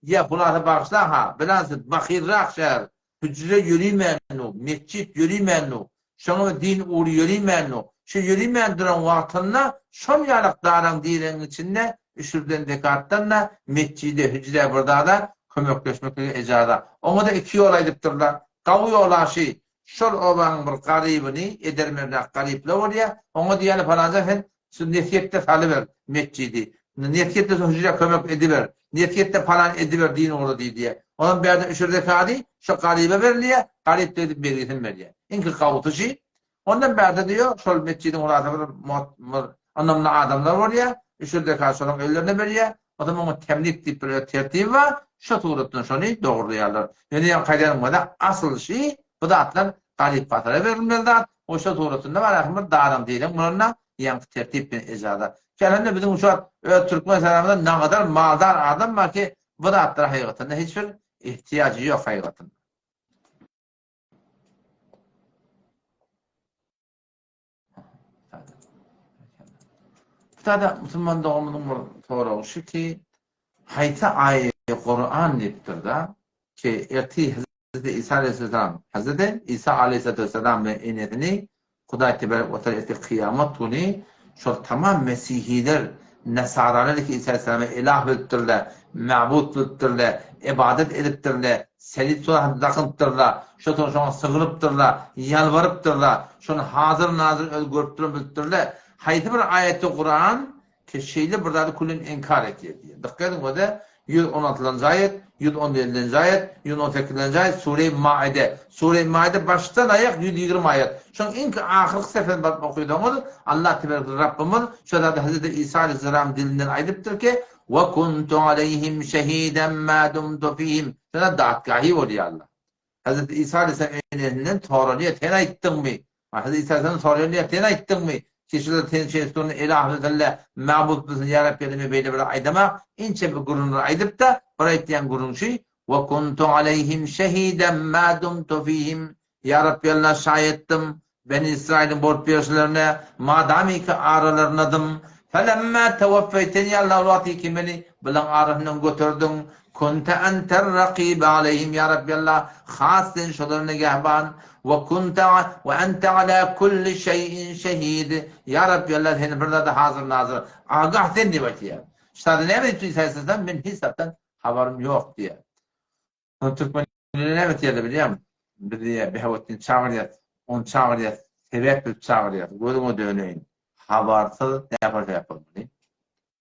ýa hulasa bagyşlaň ha bilansyz bahyrrak şäher hüjre ýörimännu metjit ýörimännu Şoňa din ugry ýörimänok. Şu ýörimän duran wagtynda şol ýalak daraň diregiň içinde üşürden zekatdan-da metjide, hüjrä bir zada kömekleşmeklige ejaza. Oňa-da iki ýol aýdypdyrlar. Gawy ýol-a şi, şol obanyň bir garybyny, edermenräk garyplar bolýar, oňa diýýärler palanjan sen şu nesýetde salyber metjidi, nesýetde şu hüjrä kömek ediber, nesýetde palan ediber din ugry diýdiýär. Onam bärde üşür zekady şo garyba berilýär, garyp-da gidip bergisini berýär. Iňki gawusy şi. Ondan bärde diýýär, şol metjidiň urasy bir bir ynamly adamlar bolýar, üşür zekady şolaryň ellerine berýär. Onsoň muňa temlik diýip bir öz tertibi bar, şo suratdan şony dogurlaýarlar. Ýöne ýaňky aýdanym bolsa, asyl şi bu zatlar garyp-gasara berilmeli zat, o şo suratynda bar, ahyr bir daraň direň bolanda ýaňky tertip bilen ejaza. Şäherinde biziň şu wagt öz türkmen saramyzda nagadar maldar adam bar ki, bu zatlara haýygatynda hiç bir ihtiýajy ýok haýygatynda. Bu tada musulman doganymyzyň bir soragy şu ki, haýsy aýy Kuran diýipdir-da, ki ertir Hazreti Isa aleyhisselam, Hazreti Isa aleyhissalatu vesselam bilen enesini Hudaý tebarek we taala ertir kyýamat güni şol tamam mesihiler, nasaralar ki Isa aleyhisselamy ilah bilipdirler, mabut bilipdirler, ybadat edipdirler, selip surat dakynypdyrlar, şo soň şoňa sygynypdyrlar, ýalbarypdyrlar, şony hazyr-nazyr özi görüp duran bilipdirler. Haýsy bir aýaty Kuran Ki şeýle bir zady küllen inkar etýär diýýär. Dykgat ediň öze, 116-njy aýat, 117-nji aýat, 118-nji aýat Sure-i Maide. Sure-i Maide başdan aýak 120 aýat. Şoň iňki ahyrky sefini baryp okaýsaňyz, Allah tebarek Rabbymyz şo zady Hezreti Isa aleyhisselam dilinden aýdypdyr ki, Ve kuntu aleyhim şehiden ma dumtu fihim. Şonda datgahi bolýar Allah. Hezreti Isa aleyhisselam enesinden soralýar, sen aýtdyňmy? Hezreti Isa aleyhisselam soralýar, sen aýtdyňmy? Ki şular seni şeýle tutan ilah bilsinler, mabut bilsin, ýa Rabbi men beýle bir aýdama, inçe bir gürrüňler aýdyp-da, bir aýtýan gürrüň şu, Ve kuntu aleyhim şehiden ma dumtu fihim. Ýa Rabbi Allah şaýatdym, Beni Israýylyň bolup ýörşülerine, madamyki aralaryndadym. Felemmâ teweffeýteni, ýa Allah, ol wagty ki meni bulaň arasyndan göterdiň, kunte enter-rakîbe aleýhim, ýa Rabbi Allah, has sen şolara nigähban, we kunte we ente alâ kulli şeýin şehîd, ýa Rabbi Allah, sen bir zada hazyr-nazyr, agah sen diýip aýtýar. Ştada näme diýip Isa aleyhisselam, men hiç zatdan habarym ýok diýýär. Ony türkmenler näme etýärler bilýäňmi? Biz diýýär, Behawetdini çagyrýas, ony çagyrýas, sebäp bilip çagyrýas. Gözüňe döneýin. Habarsyz nähili sebäp bolmaly?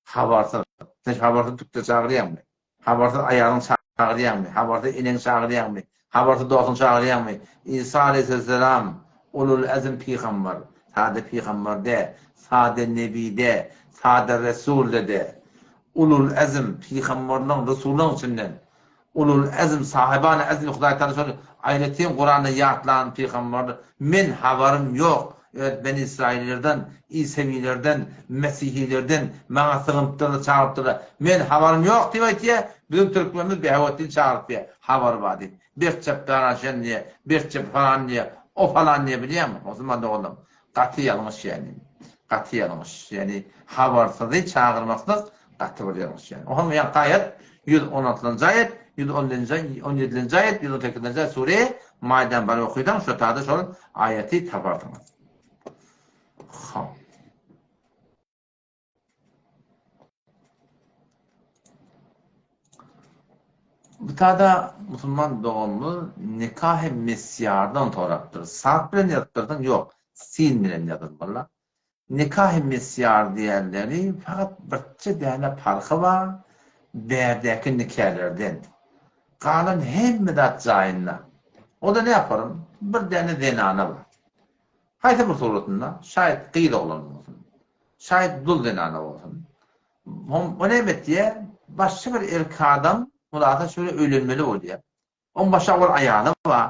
Habarsyz. Sen habarsyz tükde çagyrýaňmy? Habarsyz aýalyňy çagyrýaňmy? Habarsyz eneňi çagyrýaňmy? Habarsyz dostuňy çagyrýaňmy? Isa aleýhisselam ulul azm pygamber, sada pygamber däl, sada nebi däl, sada resul-de däl. Ulul azm pygamberleň, resullaň içinden Ulul azm, sahybany azm Hudaý Tagala şony aýratyn Kuranda ýatlan pygamberdir. Men habarym ýok, öz Beni Israillerden, Isewilerden, Mesihilerden maňa sygynypdyrlar, çagyrypdyrlar. Men habarym ýok diýip aýtýar, biziň türkmenimiz Behawetdin çagyrypýar, habary bar diýip. Berçep daraşen diýýär, berçep falan diýýär, o falan diýýär bilýäňmi, musulman doganlarym. Gaty ýalňyş ýani. Gaty ýalňyş. Ýani habarsyzy çagyrmaklyk gaty bir ýalňyş ýani. Oňam ýaňky aýat 116-njy aýat, 117-nji, 17-nji aýat, 118-nji aýat sure Maiden baryp okysaň şo tada şol aýaty taparsyňyz. Hop. Bu tada musulman doganymyz nikahy mesýardan sorapdyr. Sat bilen ýazypdyrsyň, ýok, sin bilen ýazylmaly. Nikahy misýar diýenleri fakat birçe däne parhy bar bärdäki nikälerden. Galan hemme zat jaýynda. O-da näparym, bir däne zenana bar. Haýsy bir suratynda, şaýat gyz oglan bolsun, şaýat dul zenana bolsun. O näme etýär? Başga bir erkek adam hulasa şöyle öýlenmeli bolýar. Oň başga bir aýaly bar.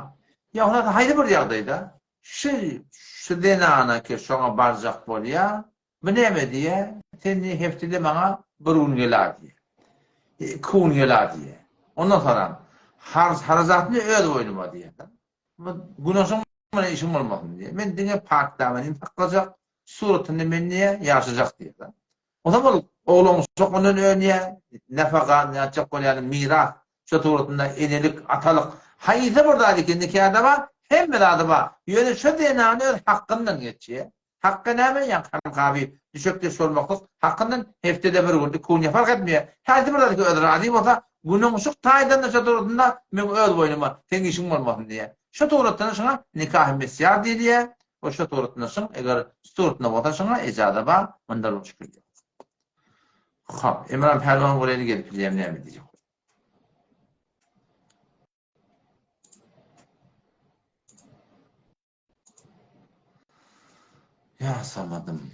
Ýa hulasa haýsy bir ýagdaýda şu şu zenana ki şoňa barjak bolýar. Bu näme diýýär? Sen diýýär hepdede maňa bir gün gel-a diýýär. Iki gün gel-a diýýär. Ondan soňam harç harajatyny öz boýnuma diýýär. Bu güneşiň bilen işiň bolmasyn diýýär. Men diňe pak damenimi saklajak, suratyny men diýýär, ýaşajak diýýär. Onsoň ol oglan uşak ondan önýär, nafaka nätjek bolýany miras, şo suratynda enelik, atalyk, haýsy bir zat eken nikada bar, hemme zady bar. Ýöne şo zenany öz hakyndan geçýär. Hakky näme? Ýaňky hamkaby düşekdeş bolmaklyk hakyndan hepdede bir gün, iki gün ýa fark etmeýär. Haýsy bir zat özi razy bolsa, günüňşuk taýdan-da şo suratynda meň öz boýnuma, seň işiň bolmasyn diýýär. Şo suratynda şoňa nikahy misýar diýilýär. We şo suratynda şyň, eger suratynda bolsa şoňa ejaza bar, munda bir müşkil ýok. Hop, Emran pälwan göreli gelip bilýän näme diýjek. Ýa samadym.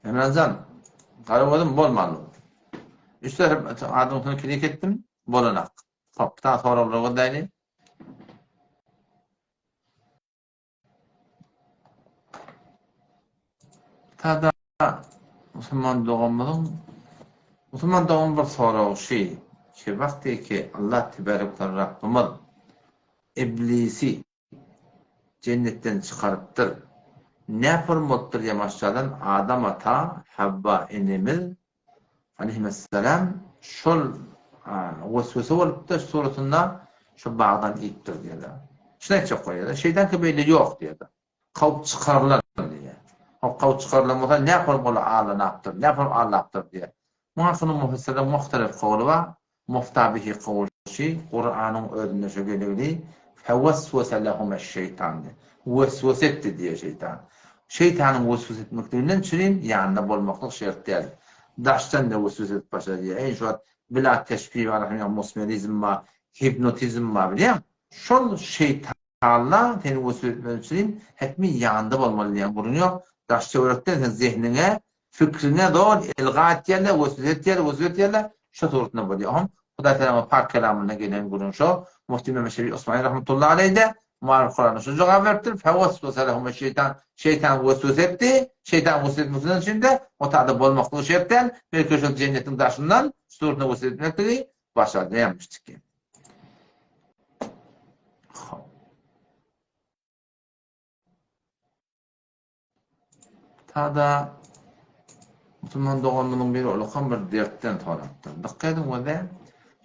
Emranjan, garagözüm bolmandy. Üç sefer adyň üstüne klik etdim, bolanak. Hop, bir tane soraglara gözläýli. Tada musulman doganymyzyň musulman dogan bir soragy şi, ki wagty ki Allah tebarek we Rabbymyz iblisi jennetden çykarypdyr. Näpür bolupdyr ýamaşjadan Adam ata, Havva enemiz aleýhimessalam şol weswese bolupdyr suratynda şo bagdan iýipdir diýýärler. Şuny aýtjak bolýarlar. Şeýtanki beýle ýok diýýärler. Kawup çykarylan diýýär. Hop kawup çykarylan bolsa näpür ol aldanapdyr, näpür aldapdyr diýýär. Muňa şunuň mufassirleriň muhtelif kowly bar. Mufta bihi kowuşy, Kuranyň özünde şo geligli, Feweswese lehumeş-şeýtan diýýär. Weswese etdi diýýär şeýtan. Şeýtanyň weswese etmekliginden çürim ýanynda bolmaklyk şert däl. Daşdan-da weswese edip başlar diýýär. Eý şu wagt bila teşbih bar, ýa mosmerizm bar, hipnotizm bar bilýäňmi? Şol şeýtanla seni weswese etmek üçin hetmi ýanynda bolmaly diýen gürrüň ýok. Daş-töwerekden sen zehniňe Pikriňe zor ilga etýärler, weswese etýärler, weswese etýärler, şo suratynda bolýar. Oňam Hudaý Tagalaň pak kelamynda gelen gürrüň şo. Mufti Mehmet Şefi Osmani rahmetullahi aleýh-de Muarif Kuranda şu jogap beripdir, Feweswese lehumeş-şeýtan, şeýtan weswese etdi, şeýtan weswese etmesinden üçin-de o taýda bolmaklygy şert däl, belki şol jennetiň daşyndan şu suratynda weswese etmekligi başardaýarmyş diýip. Hop. Tada musulman doganymyzyň biri ulkan bir dertden sorapdyr. Dykgat ediň weze,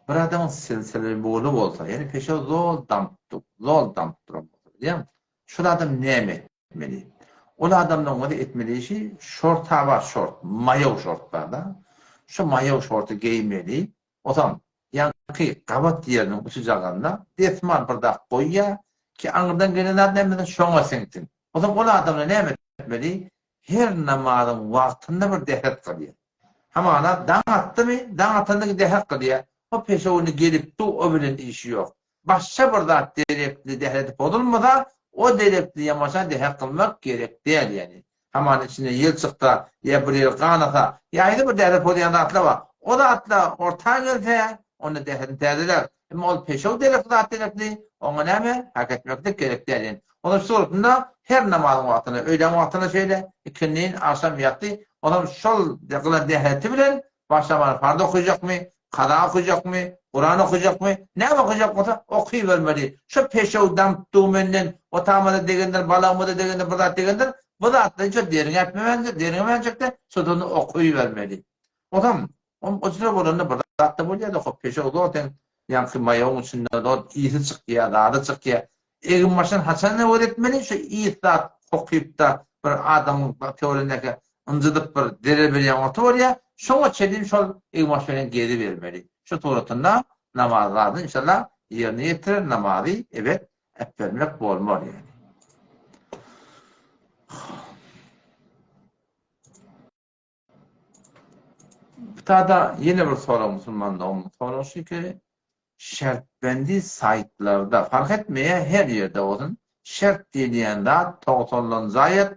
bir adamyň silsile boly bolsa, ýagny peşew zol damyp, zol damyp duran bolsa, bilýäňmi? Şol adam näme etmeli? Ol adamlaryň weze etmeli işi şorta bar, şort, maýow şort bar-da. Şu maýow şorty geýmeli. Onsoň ýaňky gabat ýeriniň uçujagynda desmal bir zat goýýar ki, aňyrdan gelen zat näme şoňa siňsin. Onsoň ol adamlar näme etmeli? Her namazyň wagtynda bir dähet kylýar. Hamana daň atdymy, daň atanda dähet kylýar. O peşewini gelip dur, o bilen işi ýok. Başga bir zat derekli dähreti bozulmasa, o derekli ýamaşa dähet kylmak gerek däl ýagny. Hamana içinden ýel çyksa, ýa bir ýeri ganasa, ýa haýsy bir dähret bozýan zatlar bar. O zatlar orta gelse, onda dähretini täzeler. Emma ol peşew derekli zat derekli, oňa näme, hak etmeklik gerek däl ýagny. Onuň şu suratynda her namazyň wagtynda, öýläň wagtynda şeýle, ikindin, agşam, ýassy, onam şol gylan dähreti bilen Başlamany parz okajakmy, kaza okajakmy, Kuran okajakmy, näme okajak bolsa okybermeli. Şo peşew damyp dur menden, otamada degendir, balagymada degendir, bir zat degendir, bu zatlar hiç wagt derňäpmemändir, derňemänjekde şo okybermeli. Onsoň, o jüre bolanda bir zat-da bolýar-da, hop peşew zor seň ýaňky maýagyň içinde zor ysy çykýar, zady çykýar. Eginbaşyny haçan nöwet etmeli, şu is zat kokypda bir adamyň töweregindäki ynjydyp bir zerer berýän wagty bolýar, şoňa çenli şol eginbaş bilen gezibermeli. Şu suratynda namaz zadyny inşallah. Ýerine ýetirer namazy ebet äpbermek bolmaz ýani. Butada ýene bir sorag musulman doganymyň soragy şuki, şertbendi saýtlarda, fark etmeýär her ýerde bolsun, şert diýilýän zat togsanlanjy aýat,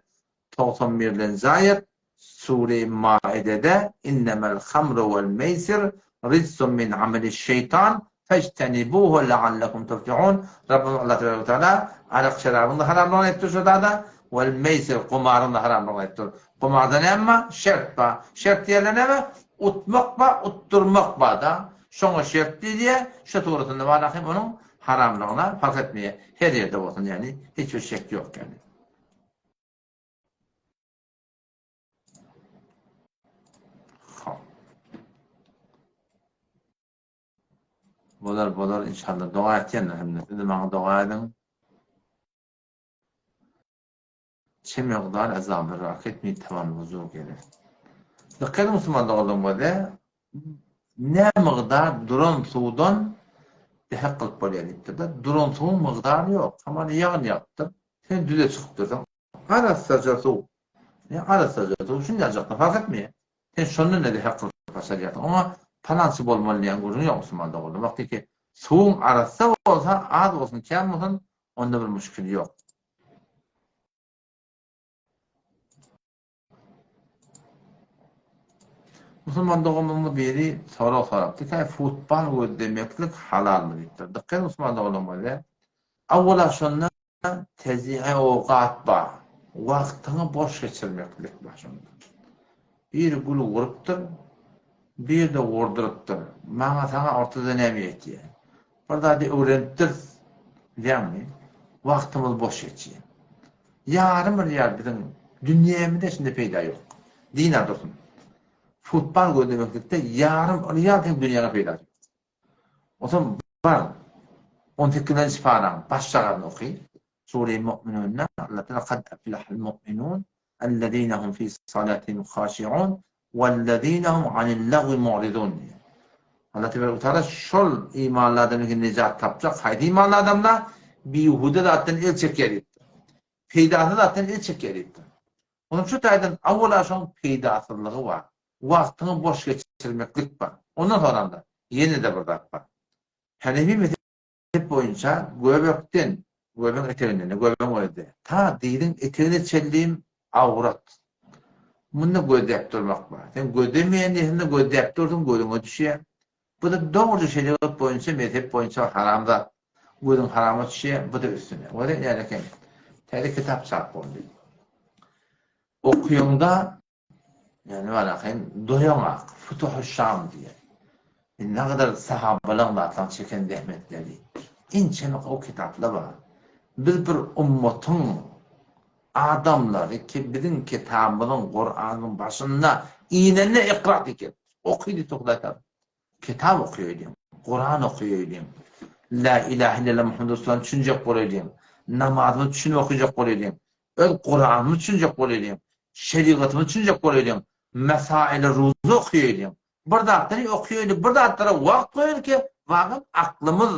91-lenji aýat, Sure-i Maidede, Innemel hamru wel meýsir rijsun min ameliş-şeýtan fejtenibuhu leallekum tuflihun, Rabbymyz Allah tebareke we teala arak-şerabyň-da haramlygyny aýdypdyr şu zada, wel meýsir gumaryň-da haramlygyny aýdypdyr. Gumarda näme bar? Şert bar. Şert diýende näme? Utmak bar, utdurmak bar-da. Şoňa şert diýilýär. Şu suratynda bar hem onuň haramlygyna parh etmeýär. Her ýerde bolsun ýagny hiç bir şek ýok ýagny. Bolar bolar inşallah doga etýänler hemde siz maňa doga ediň. Çe miqdar azabı raket mi tavan wuzu gerek. Dikkat musulman doganlarym bolsa ne migdar duran suwdan dehek kylyp bolýar diýipdir-de. Duran suwuň migdary ýok. Hamana ýagyn ýagypdyr. Sen düze çykyp dursaň, arassaja suw. Ne arassaja suw, şundajakdan fark etmeýär. Sen şondan ne dehek kylyp başarýarsyň. Oňa palançy bolmaly diýen gürrüň ýok musulman doganlar. Wagty ki suwuň arassa bolsa, az bolsun, kän bolsun, onda bir müşkil ýok. Musulman doganlarymyz biri sorag sorapdy, Käý futbal gözlemeklik halalmy diýipdir. Dykgat musulman doganlarymyz, awwala şonda tezýe owgat bar. Wagtyňy boş geçirmeklik bar şonda. Biri gül gurupdyr, biri-de gurdurypdyr. Maňa saňa ortada näme ýetýär? Bir zady öwrenipdiris, bilýäňmi? Wagtymyz boş geçýär. Ýarym bir ýar biziň dünýämizde şinde peýda ýok. Dina dursun. Futbal gözlemeklikde ýarym ýar seň dünýäňe peýdasy ýok. Onsoň bar 18-nji paraň başjagazyny oky. Sure-i Mu'minunda Allah Teala kad aflahal mu'minun ellezine hum fi salatihim haşiun wellezine hum anil lagwi mu'ridun diýýär. Allah tebarek we teala şol imanly adamlar ki nejat tapjak haýsy imanly adamlar bihuda zatdan el çekýär diýipdir. Peýdasyz zatdan el çekýär diýipdir. Onuň şu taýdan awwala şoň peýdasyzlygy bar. Wagtyňy boş geçirmeklik bar. Ondan soňra-da ýene-de bir zat bar. Hanefi Mezhep boýunça göbekden, göbegiň eteginden, göbegiň özi, ta dyzyň etegine çenlim awrat. Munda gözläp durmak bar. Sen gözlemeýän ýeriňde gözläp dursuň, gözüňe düşýär. Bu-da dogry şerigat boýunça, mezhep boýunça haram zat. Gözüň harama düşýär, bu-da üstüne. Weli nälekem, täze kitap çap boldy. Okaýaňda Ýöne walakin doýaňak, Futuhuş-Şam diýen. Nägadar sahabalaň zatlaň çeken zähmetleri. Ençeme gowy kitaplar bar. Biz bir ummatyň adamlary ki biziň kitabymyzyň Kuranyň başynda inende ikra diýip gelipdir. Oky diýip Hudaý Tagala. Kitap okaýaýlyň, Kuran okaýaýlyň, La ilahe illallah Muhammed Resulullah düşünjek bolaýlyň, namazymyzy düşünip okajak bolaýlyň, öz Kuranymyzy düşünjek bolaýlyň, şerigatymyzy düşünjek bolaýlyň, mesaili ruzy okaýaýlyň. Bir zatlary okaýaýly, bir zatlara wagt goýaýly ki, wagt aklymyz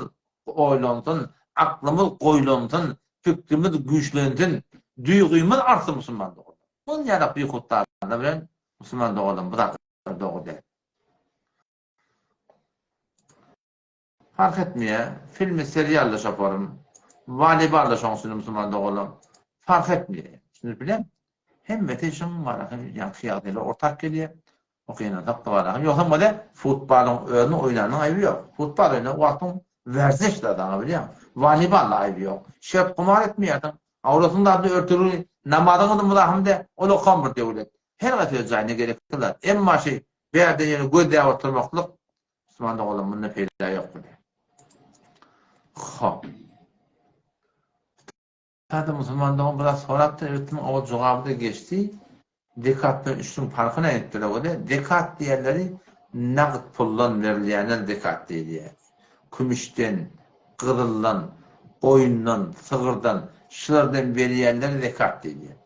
oýlansyn, aklymyz goýlansyn, pikrimiz güýçlensin, duýgymyz artsyn musulman doganlar. Muny ýaly bihutlarlar bilen musulman doganlar bu zatlar dogry däl. Fark etmeýär. Filmi, serial-da şoparym. Woleýbol-da şoň üçin musulman doganlar. Fark etmeýär. Düşünip bilýäňmi? Hemmesi şoň barasy ýagty ýagdaýlar ortak gelýär. Okynansak da barasy. Ýogsam bolýa, futbalyň özüni oýnanyň aýby ýok. Futbal oýnan wagtyň werziş zat aňa bilýäňmi? Woleýbol-da aýby ýok. Şert gumar etmeýärsiň. Awratyň zadyny örtülgi, namazyňy-da muzahym de, ol okam bir döwlet. Her haýsy öz jaýyna gerekli zat. Emma şi bärde ýöne gözläp oturmaklyk musulman doganlar munda peýda ýok bile. Hop. Sada musulman dogan biraz sorapdyr, elbetde owal jogaby da geçdi. Zekat bilen üçlüň parky näme diýipdirler bolýa. Zekat diýenleri nagt puldan berilýänler zekat diýilýär. Kümüşden, gyzyldan, goýundan, sygyrdan, şulardan berýänlere zekat diýilýär.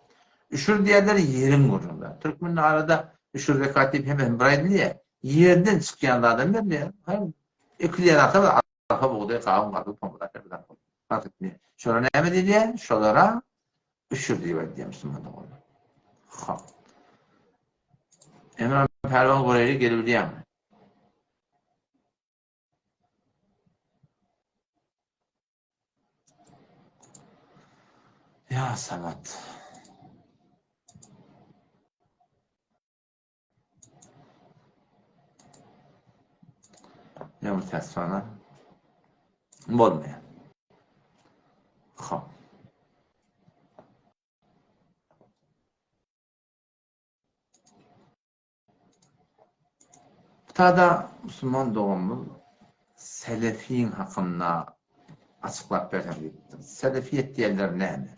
Üşür diýenleri ýeriň gürrüňi. Türkmende arada üşür zekat diýip hemmesini bir aýdylýar. Ýerden çykýan zadam berilýär. Hem ekilýän zat. Arpa, bugdaý, gawun, garpyz, pamyk zat zat bol. Fark etmeýär. Şolara näme diýilýär? Şolara üşür diýip aýdylýar musulman doganlar. Hop. Emran Pälwan Goreýli gelibilýärmi? Ýa Samat. Ýa mütässana. Bolmaýar. Hop. Tada musulman doganymyz selefiň hakynda açyklap berseň diýipdir. Selefiýet diýenler näme?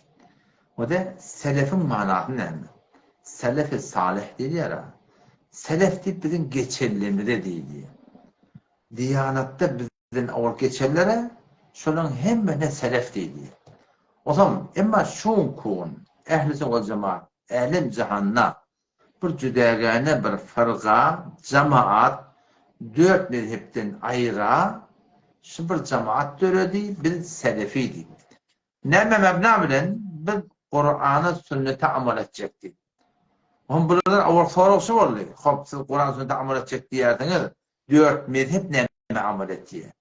We-de selefiň manasy näme? Selefi salyh diýilýär-ä. Selef diýip biziň geçenlerimize diýilýär. Diýanatda bizden owal geçenlere şolaryň hemmesine selef diýilýär. Onsoň emma şu günki gün ähli wal jemaat älem-jahanda Bir jüdägäne bir fyrga, jamaat, dört mezhepden aýra şu bir jamaat döredi, biz selefi diýip. Näme mebna bilen biz Kurana, sünnete amal etjek diýip. Hom bulardan owal sorag şu boldy, hop siz Kuran sünnete amal etjek diýýärsiňiz, dört mezhep näme amal etýär?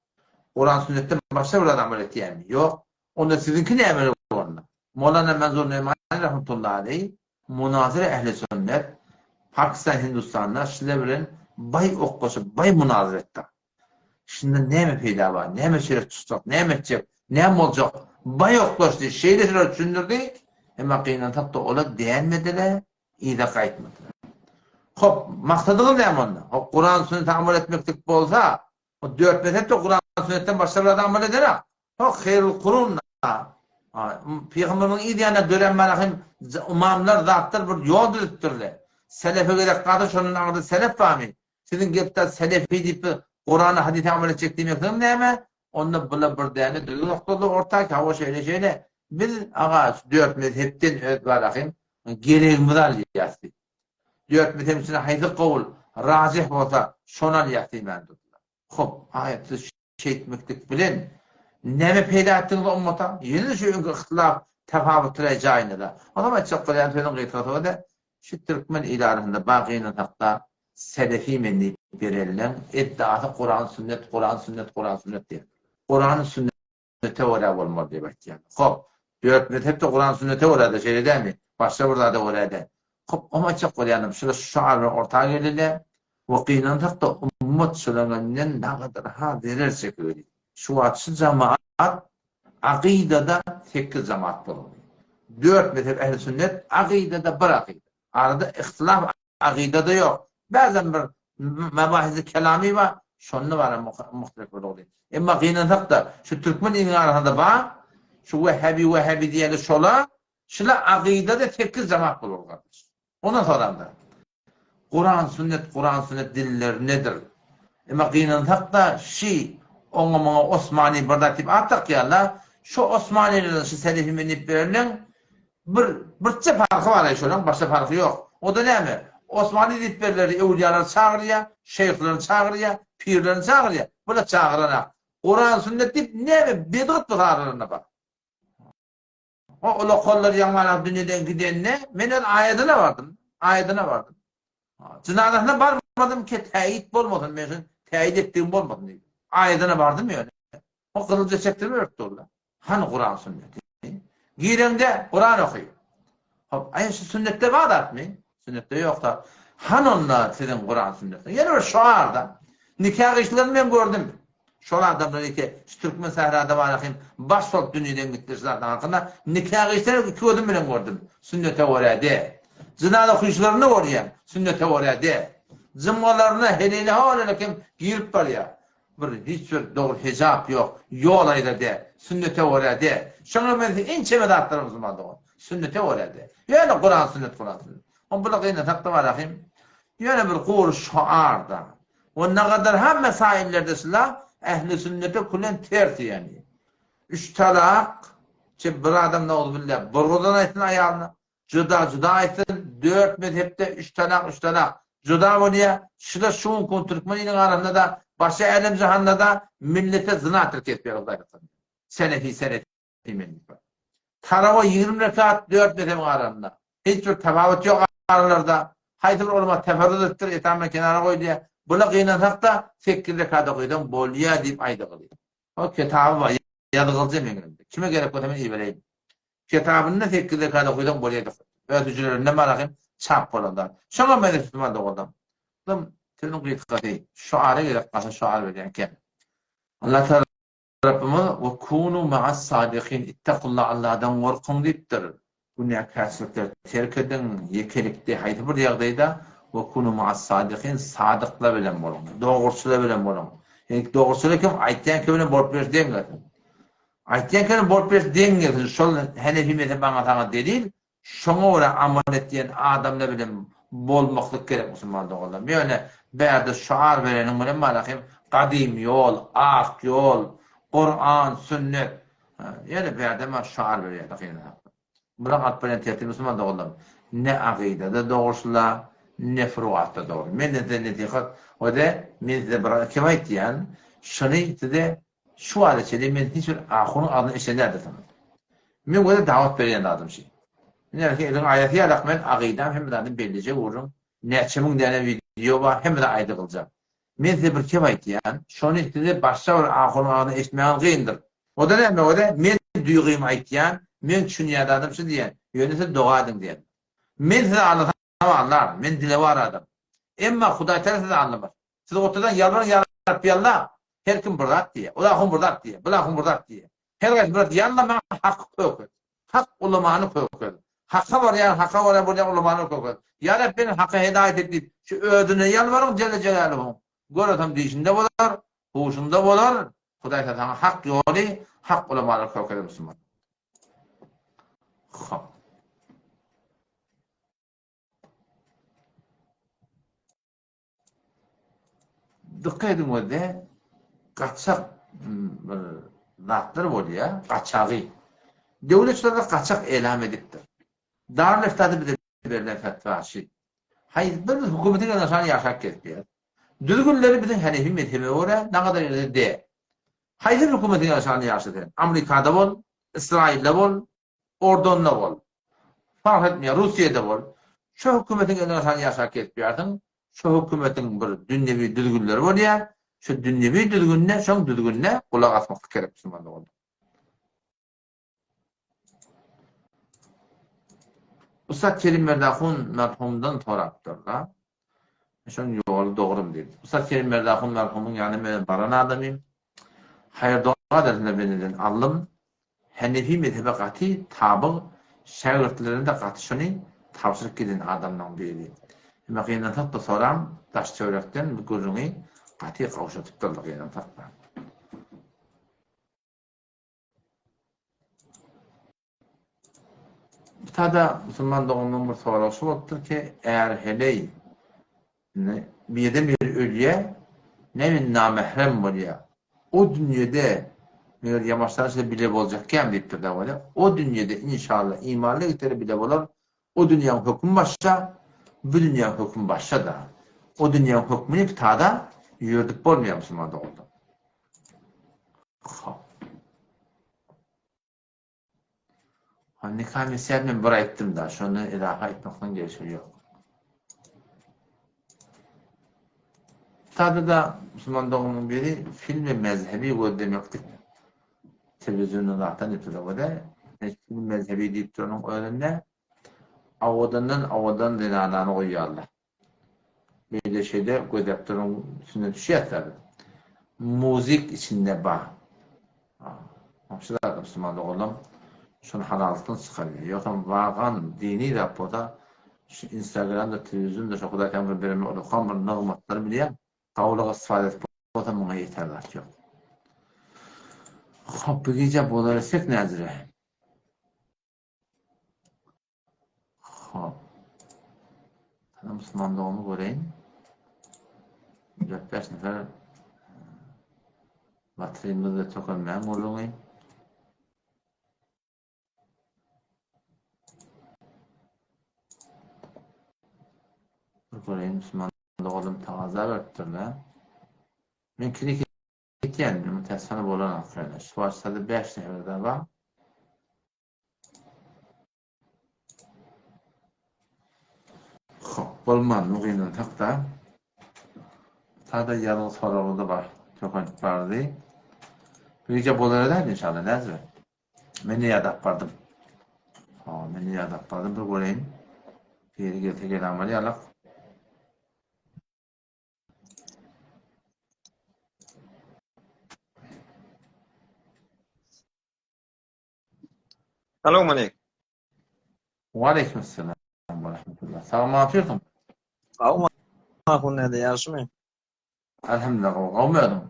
Kuran sünnetden başga bir zat amal etýärmi? Ýok. Onda siziňki näme onda? Molana Menzur Nemani rahmetullahi aleý Munazara ähli sünnet Pakistan Hindustanda şile bilen baý oklaşyp baý munazara etdi. Şundan näme peýda bar, näme şeref çykjak, näme etjek, näme boljak baý oklaşdy, şeýle şular düşündirdi, emma gynansak-da olar dänmediler, yza gaýtmadylar. Hop, maksadyňyz näme onda? Hop, Kuran sünnete amal etmeklik bolsa, o dört mezhep-de Kuran sünnetden başga bir zada amal edenak. Hok Haýrul Kurun Pygamberimiziň yz ýanynda dörän mana hem ymamlar zatlar bir ýol düzüpdirler. Selefe gerek galsa şondan aňyrda selef barmy? Siziň gelip-de selefi diýip bir Kurana hadise amal etjek diýmekligiň näme? Onda bula bir däne düzgün okdurdy orta ki hawa şeýle şeýle. Biz aga şu dört mezhepden öz barahym geregimizi alýas diýip. Dört mezhebiň içinde haýsy kowul rajih bolsa şony alýas diýmän durdular. Hop, aýat siz Şeýtmeklik bilen näme peýda etdiňiz ummata? Ýene-de şu öňki yhtylaf, tafawutlar jaýynda-da. Onam aýtjak bolýan sözüň gysgasy o-da, şu türkmen il arasynda bar gynansakda selefi men diýip berenleň eddiasy Kuran sünnet, Kuran sünnet, Kuran sünnet diýendir. Kurany sünnete görä bolmaly diýip aýtýarlar. Hop, dört mezhep-de Kuran sünnete görä-de şeýle dälmi? Başga bir zada görä däl. Hop, oňa aýtjak bolýanym, şular şu şuar bilen orta geldiler. We gynansak-da ummat şolaňdan nagadyr ha zerer çekigeli. Şu wagt şu jamaat akydada sekiz jamaat boldy. Dört mezhep ehli sünnet akydada bir akyda. Arada ihtilaf akydada ýok. Bäzem bir mebahisi kelami bar, şonda bara muhtelif boldy. Emma gynansak-da şu türkmen iliniň arasynda bar, şu wehhabi wehhabi diýeli şola, şula akydada sekiz jamaat boldy gardaş. Ondan soramda. Kuran sünnet Kuran sünnet diller nedir? Emma gynansakda şi oňa muňa Osmani bir zat diýip at dakýarlar. Şo Osmanilerden şi selefi men diýip bereniň bir birçe parhy bar aý şolaň başga parhy ýok. O-da näme? Osmani diýip berleri öwlüýalary çagyrýar, şeýhlerini çagyrýar, pirlerini çagyrýar. Bular çagyranak. Kuran sünnet diýip näme bedgat bu aralarynda bar. O ulakanlar ýaňarak dünýeden gidende, men öz aýadyna bardym. Aýadyna bardym. Jynazasyna barmadym ki, täýit bolmasyn, men şuny täýit etdigim bolmasyn diýip. Aýadyna bardym ýöne. O gyzylja çekdirip berip durlar. Hany Kuran sünneti? Gireňde Kuran oky. Hop, aý şu sünnetde bar zatmy? Sünnetde ýok zat. Hany onda siziň Kuran sünneti? Ýene bir şoarda. Nikah gyýyşlaryny men gördüm. Şol adamlar eke şu türkmen sährada bar hem baş bolup dünýeden gitdi şu zatlaryň hakynda nikah gyýyşlary iki gözüm bilen gördüm. Sünnete görä de. Jynaza okyşlaryny görýän. Sünnete görä de. Jymgalaryna heleýli howalele kim girip barýar. Bir hiç bir dogry hijap ýok. Ýol aýra de. Sünnete görä de. Şoňa meňzeş ençeme zatlar musulman dogan. Sünnete görä de. Ýöne Kuran sünnet Kuran sünnet. On bula gynansak-da bar ahym. Ýöne bir gury şoar-da. O nagadar ha mesaillerde şula ähli sünnete külen ters ýani. Üç talak çe bir adam nowzubilla bir gurdan aýtsyn aýalyna. Juda juda aýtsyn, dört mezhepde üç talak üç talak juda bolýa, şuda şu günki gün türkmen iliniň arasynda-da. Başga älem-jahanda-da millete zyna tirkesip ýör Hudaý saklasyn. Senefi, senefi men diýip. Tarawa 20 rekat 4 mezhebiň arasynda. Hiç bir tapawut ýok aralarda. Haýsy bir ulama teferrüt edipdir, etamdan kenara goý diýýär. Bula gynansak-da 8 rekat okysaň bolýar diýip aýdygyly. O kitaby bar, ýazgylja meň elimde. Kime gerek bolsa men ibereýin. Kitabynda 8 rekat okysaň bolýar diýip. Öz hüjrelerinde bar ahym, çap bolan zat. Şoňa men Müslüman doganlarym. Dym, sözüň gysgasy, şuara gerek galsa şuar berýän kem. Allah Tagala Rabbimiz we kunu ma'as sadikin ittakullah Allahdan gorkuň diýipdir. Günäkärçilikleri terk ediň, ýekelikde haýsy bir ýagdaýda we kunu ma'as sadikin sadyklar bilen boluň, dogruçylar bilen boluň. Ýagny dogruçylar kim? Aýtýan kim bilen bolup biler deň gelsin. Aýtýan kim bilen bolup biler deň gelsin. Şol Henefi mezhebi maňa saňa delil, Şoňa görä amal etýän adamlar bilen bolmaklyk gerek musulman doganlarym. Ýöne bärde şuar bereniň bilen malahym gadym ýol, ak ýol, Kuran, sünnet. Ýöne bärde ma şuar berýärler gynanakda. Bulaň alyp berýän tertibi musulman doganlarym ne akydada dogrusyla, ne furuatda dogry. Menden size nesihat we-de men size bir kim aýtýan, şuny size Şu wagta çenli men hiç bir ahunyň agzyndan eşiden däldirsiňiz. Men göze dawat berýän zadym şi. Ine eliň aýasy ýalak men agydam hemme zadyny bellije gürrüň. Näçe müň däne wideo bar hemme zat aýdygyljak. Men size bir kep aýtýan, şony size başga bir ahunyň agzyndan eşitmäňiz gyndyr. O-da näme göze men duýgymy aýtýan, meň düşünýän zadym şu diýýän, ýöne siz doga ediň diýen. Men sizi allasam allaryn, men dilewar adam. Emma Hudaýtagala sizi allamaz. Siz oturdan ýalbaryň ýa Rabbi Alla, her kim bir zat diýýär. Ol ahun bir zat diýýär, bul ahun bir zat diýýär. Her haýsy bir zat ýalla maňa haky köket. Hak ulamany köket. Haka barýan, haka görä bolýan ulamany köket. Ýa Reb meni haka hedaýat et diýip, şu özüne ýalbaryň Jelle Jelaluhuň. Göresem diýşinde bolar, huşunda bolar. Hudaý saňa hak ýoly, hak ulamalary kökezer musulman. Hop. Dykgat ediň özde gaçak bir zatlar bolýar, gaçagy. Döwlet şularda gaçak elam edipdir. Darül Eftada bize berlen fetwa şi. Haý bir biz hökümetiň ýanaşan ýaşap gezipýäs. Düzgünleri biziň Hanefi mezhebine görä nagadar ýerde de. Haýsy hökümetiň ýanaşanda ýaşa sen? Amerikada bol, Ysraýylda bol, Ordonda bol. Parh etmeýär, Russiýada bol. Şo hökümetiň eline san ýaşap gezipýärsiň. Şo hökümetiň bir dünýewi düzgünleri bolýar. Şo dünýewi düzgünine, şoň düzgünine gulak asmaklyk gerek musulman doganlar. Ussat Kerim Merdahun merhumdan sorapdyr-da. Şoň ýoly dogrumy diýip. Ussat Kerim Merdahun merhumyň ýanyna men baran adamym. Haýyr-doga dersinde bendeden aldym. Henefi mezhebe gaty tabyg, şägirtlerine-de gaty şony tabşyryp giden adamlaryň biri. Emma gynansak-da soram daş-töwerekden bu gürrüňi gaty gowşadypdyrlar gynansak-da. Bu tada musulman doganlaryň bir soragy şu bolupdyr ki, är-heleý indi birden biri ölýär, näme namährem bolýar. O dünýede meger ýamaşlar içinde bile boljakkäm diýipdir da bolýar. O dünýede inşallah imanly gitseler bile bolar. O dünýäň hökümi başga, bu dünýäň hökümi başga-da. O dünýäň hökmüni bu tada ýöredip bolmaýar musulman doganlar. Hop. Ha nika meselem men bir aýtdym da, şondan izaha aýtmakdan gelşigi ýok. Sada-da musulman doganlaryň biri filmi mezhebi gözlemeklik telewizionda zatdan diýip durlar. Göze, film mezhebi diýip duranyň özünde owadandan owadan zenanany goýýarlar. Beýle şeýle gözläp duruň üstüne düşýäsler. Muzik içinde bar. Şu zat musulman doganlarym şuny halallykdan çykarýar. Ýogsam wagan dini zat bolsa şu instagramda telewizionda şu hudaý saňa bir beren ullakan bir nygmatlar bilýän gowulyga istifade edip bolsa muňa ýeter zat ýok. Hop bu gije bolar etsek näzire. Hop. Sana musulmanlygymy göreýin. 4-5 nefer Batyrymyz we tökenmäň gürrüňi. Bir göreýin musulman doganym tagaza beripdirler. Men klik etýän, mütässana bolan akýana. Şu başda 5 nefer de bar. Hop, bolman, gynansak-da. Sada ýazgy soragy-da bar. Tökenip bardy. Bu gije bolar edäýdi inşallah, näzbe? Men ýadap bardym. Ha, men ýadap bardym, bir göreýin. Biri gelse gelen bolýarlar. Salowmaleýkim. Waleýkim salam we rahmetullah. Sagmy otyrsyň? Sagmy Ahun näde ýagşymy? Elhamdülillah gowy. Gowmy özüň?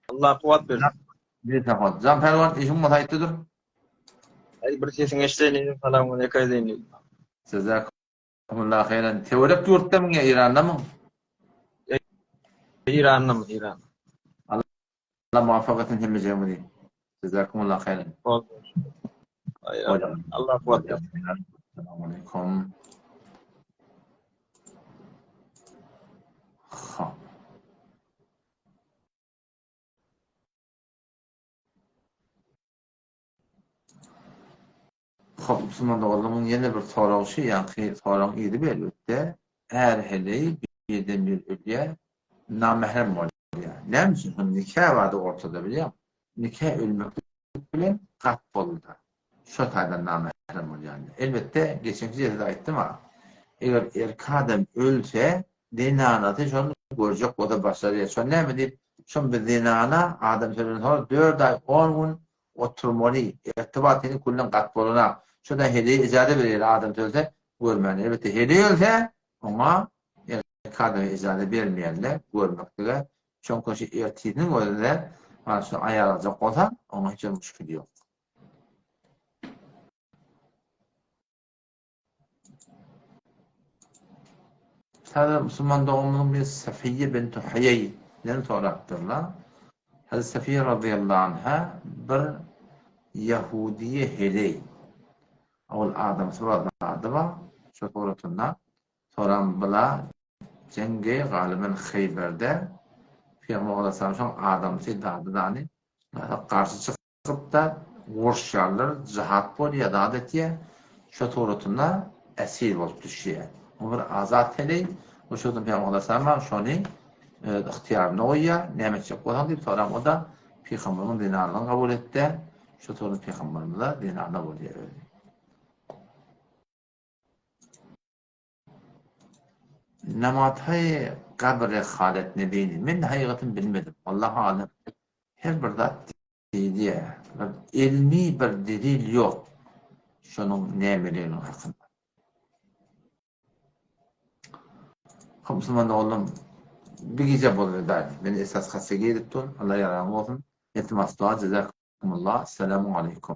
Allah kuwwat bersin. Bir sapar. Jan Pälwan işiň bolsa aýtdy dur. Aý bir sesiňi eşdeýin diýdim, salowmaleýkim aýdaýyn diýdim. Jazakumullah haýran. Töwerek ýurtdamyň ýa Irandamyň? Irandam, Iran. Allah muvaffak etsin hemmejigimizi. Jazakumullah haýran. Allah kuwwat bersin. Assalamu alaykum. Ha. Hop, musulman doganlarymyň ýene bir soragy şu, ýaňky soragyň yzy bu elbetde. Är heleý birden bir ölýär, namährem bolýar. Näme üçin? Şonda nika bardy ortada bilýäňmi? Nika ölmeklik bilen gat boldy. Şo taýdan namährem bolýar. Elbetde, geçenki jelsede aýtdym-a, eger erkek adam ölse, zenanasy şony görjek bolsa başarýar. Şo näme diýip, şon bir zenana adam ölenden soňra dört aý on gün Oturmaly, ertibat seni külden gat bolanak. Şo-da heleý ejaza berýär adam ölse görmäne. Elbetde heleý ölse oňa erkek adama ejaza bermeýärler görmeklige. Çünki şu ertisiniň özünde mana şu aýal aljak bolsa oňa hiç bir müşkil ýok. Sada musulman doganymyzyň biri Safiýe bintu Huýeýden sorapdyrlar. Hazreti Safiýe razyýallahu anha bir ýahudiýe heleý. Ol adamsy bar, zady bar. Şo suratynda soran bila jeňgi galyban Heýberde Pygamber aleyhissalam şoň adamsy zady zany garşy çykyp Çykyp-da, uruşýarlar, jihad bolýar, zat etýär. Şo suratynda esir bolup düşýär. O bir azat heleý. O şodan Pygamber aleyhissalam şony öz ygtyýarynda goýýar. Näme etjek bolsaň diýip soran, o-da Pygamberimiziň zenanlygyny kabul etdi. Şo suratda Pygamberimize zenana bolýar özi. Namathaý gabry halet nebini. Men hakykatyny bilmedim. Wallahu alem. Her bir zat diýilýär. Bir elmi bir delil ýok. Şonuň nämeliginiň hakynda. Hop musulman doganlarym bir gije boldy daýy. Men esas hassa girip dur. Allah ýaraň bolsun. Iltimas dua jazakumullah. Esselamu aleýkum.